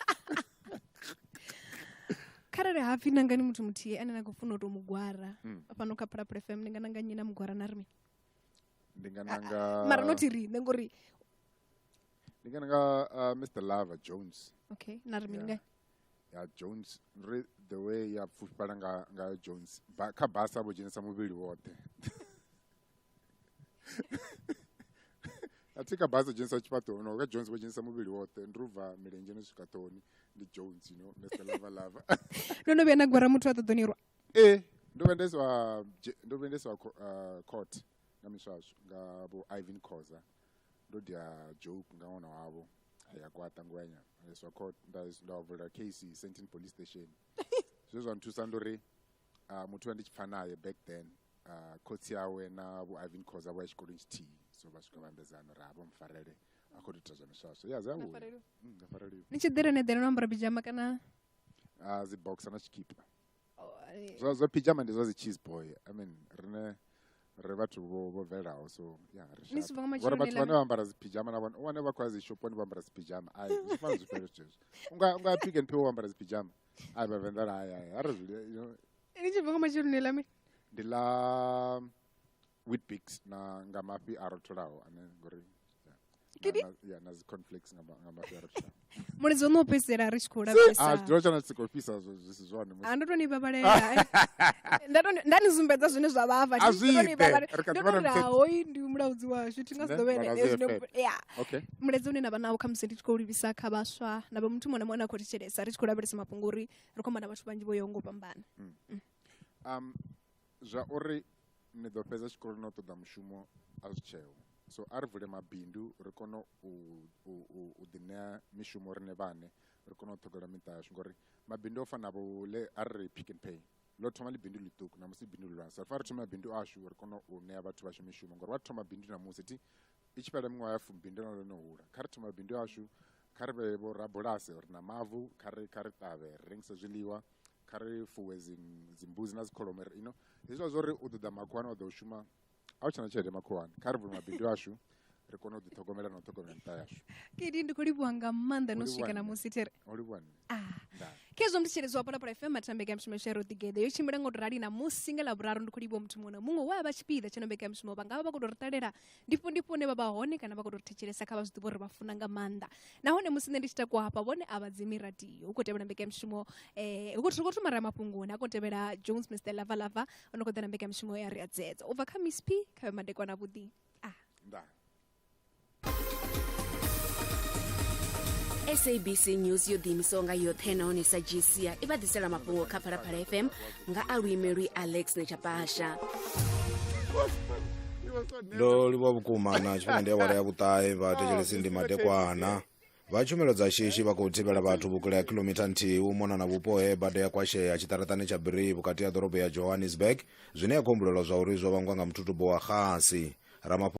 Kharali ha pfi nangani muthu muthihi ane na khou funa u tou mugwara fhano kha Phalaphala FM, ni nga nanga nnyi na mugwara na ri mini? Ndi nga nanga Mara not riṋe ngori ndi nga nanga Mr Lava Jones. Okay, na ri mini Yeah. ngae? Ya Jones, ri the way ya pfufhala nga Jones. Kha basa vho dzhenisa muvhili woṱhe. A thi kha basa dzhenisa tshifhaṱo, no, kha Jones vho dzhenisa muvhili woṱhe, ndi u bva milenzhe no swika ṱhoni, ndi Jones, you know, Mr Lava Lava. No no vhuya na gwara muthu a ṱoḓa ni rwa? Ee, ndo vhuya nda isiwa court nga miswaswo nga vho Ivan Khoza. Ndo dia joke nga ṅwana wavho, ya kwaṱa ngwenya. Nda isiwa court, nda vula case Sandton Police Station. Zwe zwa nthusa ndi uri muthu we ndi tshi pfa naye back then, khotsi awe na vho Ivan Khoza vho ya tshikoloni tshithihi, so vha swika vha ambedzana uri ha vha mufarele a khou ita zwa miswaswo. Ya, zwi a vhuya. Ngafareliwa. Ngafareliwa. Ni tshi ḓela ni eḓela no ambara pyjama kana? Dzi boxer na tshikipa. Zwa pyjama ndi zwa dzi cheese boy. I mean, rine ri vhathu vho bvelaho, so yeah, ri Ni sharp. si bva nga Ngori matsheloni vhathu ḽa vhane vha ambara dzi pyjama na vhone, u wane vha khou ya dzi shoponi vho ambara dzi pyjama. Ai, zwi fana zwi fhele zwithu hezwo. Unga Pick n Pay wo ambara dzi pyjama. Ai, vhavenḓa ri, ai, ai, a ri zwi, you know. Ni tshi bva nga matsheloni ḽa mini? Ndi ḽa Weet-Bix na nga mafhi a rotholaho ane ngori Kidi? na dzi cornflakes nga mafhi a rotholaho. Mulidzo no fhedzisela ri tshi khou Si, lavhelesa. tshidulo tshone tshi khou fhisa zwi si zwone musi. A ndo to ni vhavhalela. Nda ni sumbedza zwine zwa vha hafha. A Thi, ndo to ni zwi ḓe. vhavhalela. Ri kha Ndo ḓi vha to na ri, muthethe. hoyu ndi mulaudzi washu, thi nga si Ne? ḓo vhe Mulaudzi ene zwino FM. ya. Okay. Mulaedza une na vha nawo khamusi ndi tshi khou livhisa kha vhaswa na vha muthu muṅwe na muṅwe ane a khou thetshelesa, ri tshi khou lavhelesa mafhungo uri ri khou amba na vhathu vhanzhi vho yaho nga u fhambana. Zwa uri ni ḓo fhedza tshikolo no ṱoḓa mushumo a zwi tsheo. So a ri vule mabindu ri kone u ḓi ṋea mishumo riṋe vhaṋe, ri kone u ṱhogomela miṱa yashu, ngori mabindu o fana vho le a ri ri Pick n Pay ḽo thoma ḽi bindu ḽiṱuku, ṋamusi bindu ḽihulwane. So ri fanela ri thome mabindu ashu ri kone u ṋea vhathu vhashu mishumo, ngori wa thoma bindu ṋamusi thi i tshi fhela miṅwaha ya fumi bindu ḽo no hula. Kha ri thome mabindu ashu, kha ri vhe vho rabulasi, ri na mavu, kha ri ṱavhe, ri rengise zwiḽiwa. Kha ri fuwe dzimbudzi na dzikholomo, you know. Hezwiḽa zwo ri u ḓo ḓa makhuwani wa ḓo shuma, a u tshena tshelede makhuwani. Kha ri vule mabindu ashu ri kone u ḓiṱhogomela na u ṱhogomela miṱa yashu. Kedi, ndi khou livhuwa nga maanḓa no Ho livhuwa swika nṋe. namusi there. Ho livhuwa nṋe. Ndaa. Khezwo mthetshelezi wa Phalaphala FM, mathambeka ya mushumo shero ḓigeḓe yo tshimbila ngo to rali namusi nga Ḽavhuraru. Ndi khou livhuwa muthu muṅwe na muṅwe we a vha tshipiḓa tsha no mbekanya mushumo, vha nga vha vha khou tou ri ṱalela ndifho ndifho hune vha vha hone, kana vha khou tou ri thetshelesa, kha vha zwi ḓivha uri vha funa nga maanḓa. Nahone musi nṋe ndi tshi takuwa hafha, vhone a vha dzimi radio, hu khou tevhela mbekanyamushumo, hu khou ri khou thoma ra mafhungoni, ha khou tevhela Jones Mr Lava Lava o no khou ḓa na mbekanyamushumo ya ri a dzedza u bva kha Miss P. Kha vhe madekwana avhuḓi. Ndaa. SABC News yo ḓiimisaho nga yoṱhe nahone sa GC i vha ḓisela mafhungo kha Phalaphala FM nga a luimelwi Alex Nechapasha. Ndo livhuwa vhukuma na tshifhinga. Ndi awara ya 9, vhathetshelesi, ndi madekwana. Vha tshumelo dza shishi vha khou thivhela vhathu vhukule ha khilomitha 1 u mona na vhupo he bada ya kwashea tshiṱaraṱani tsha Bree vhukati ha ḓorobo ya Johannesburg, zwine ya khou humbulelwa zwa uri zwo vhangwa nga muthuthubo wa xasi. Ramaphosa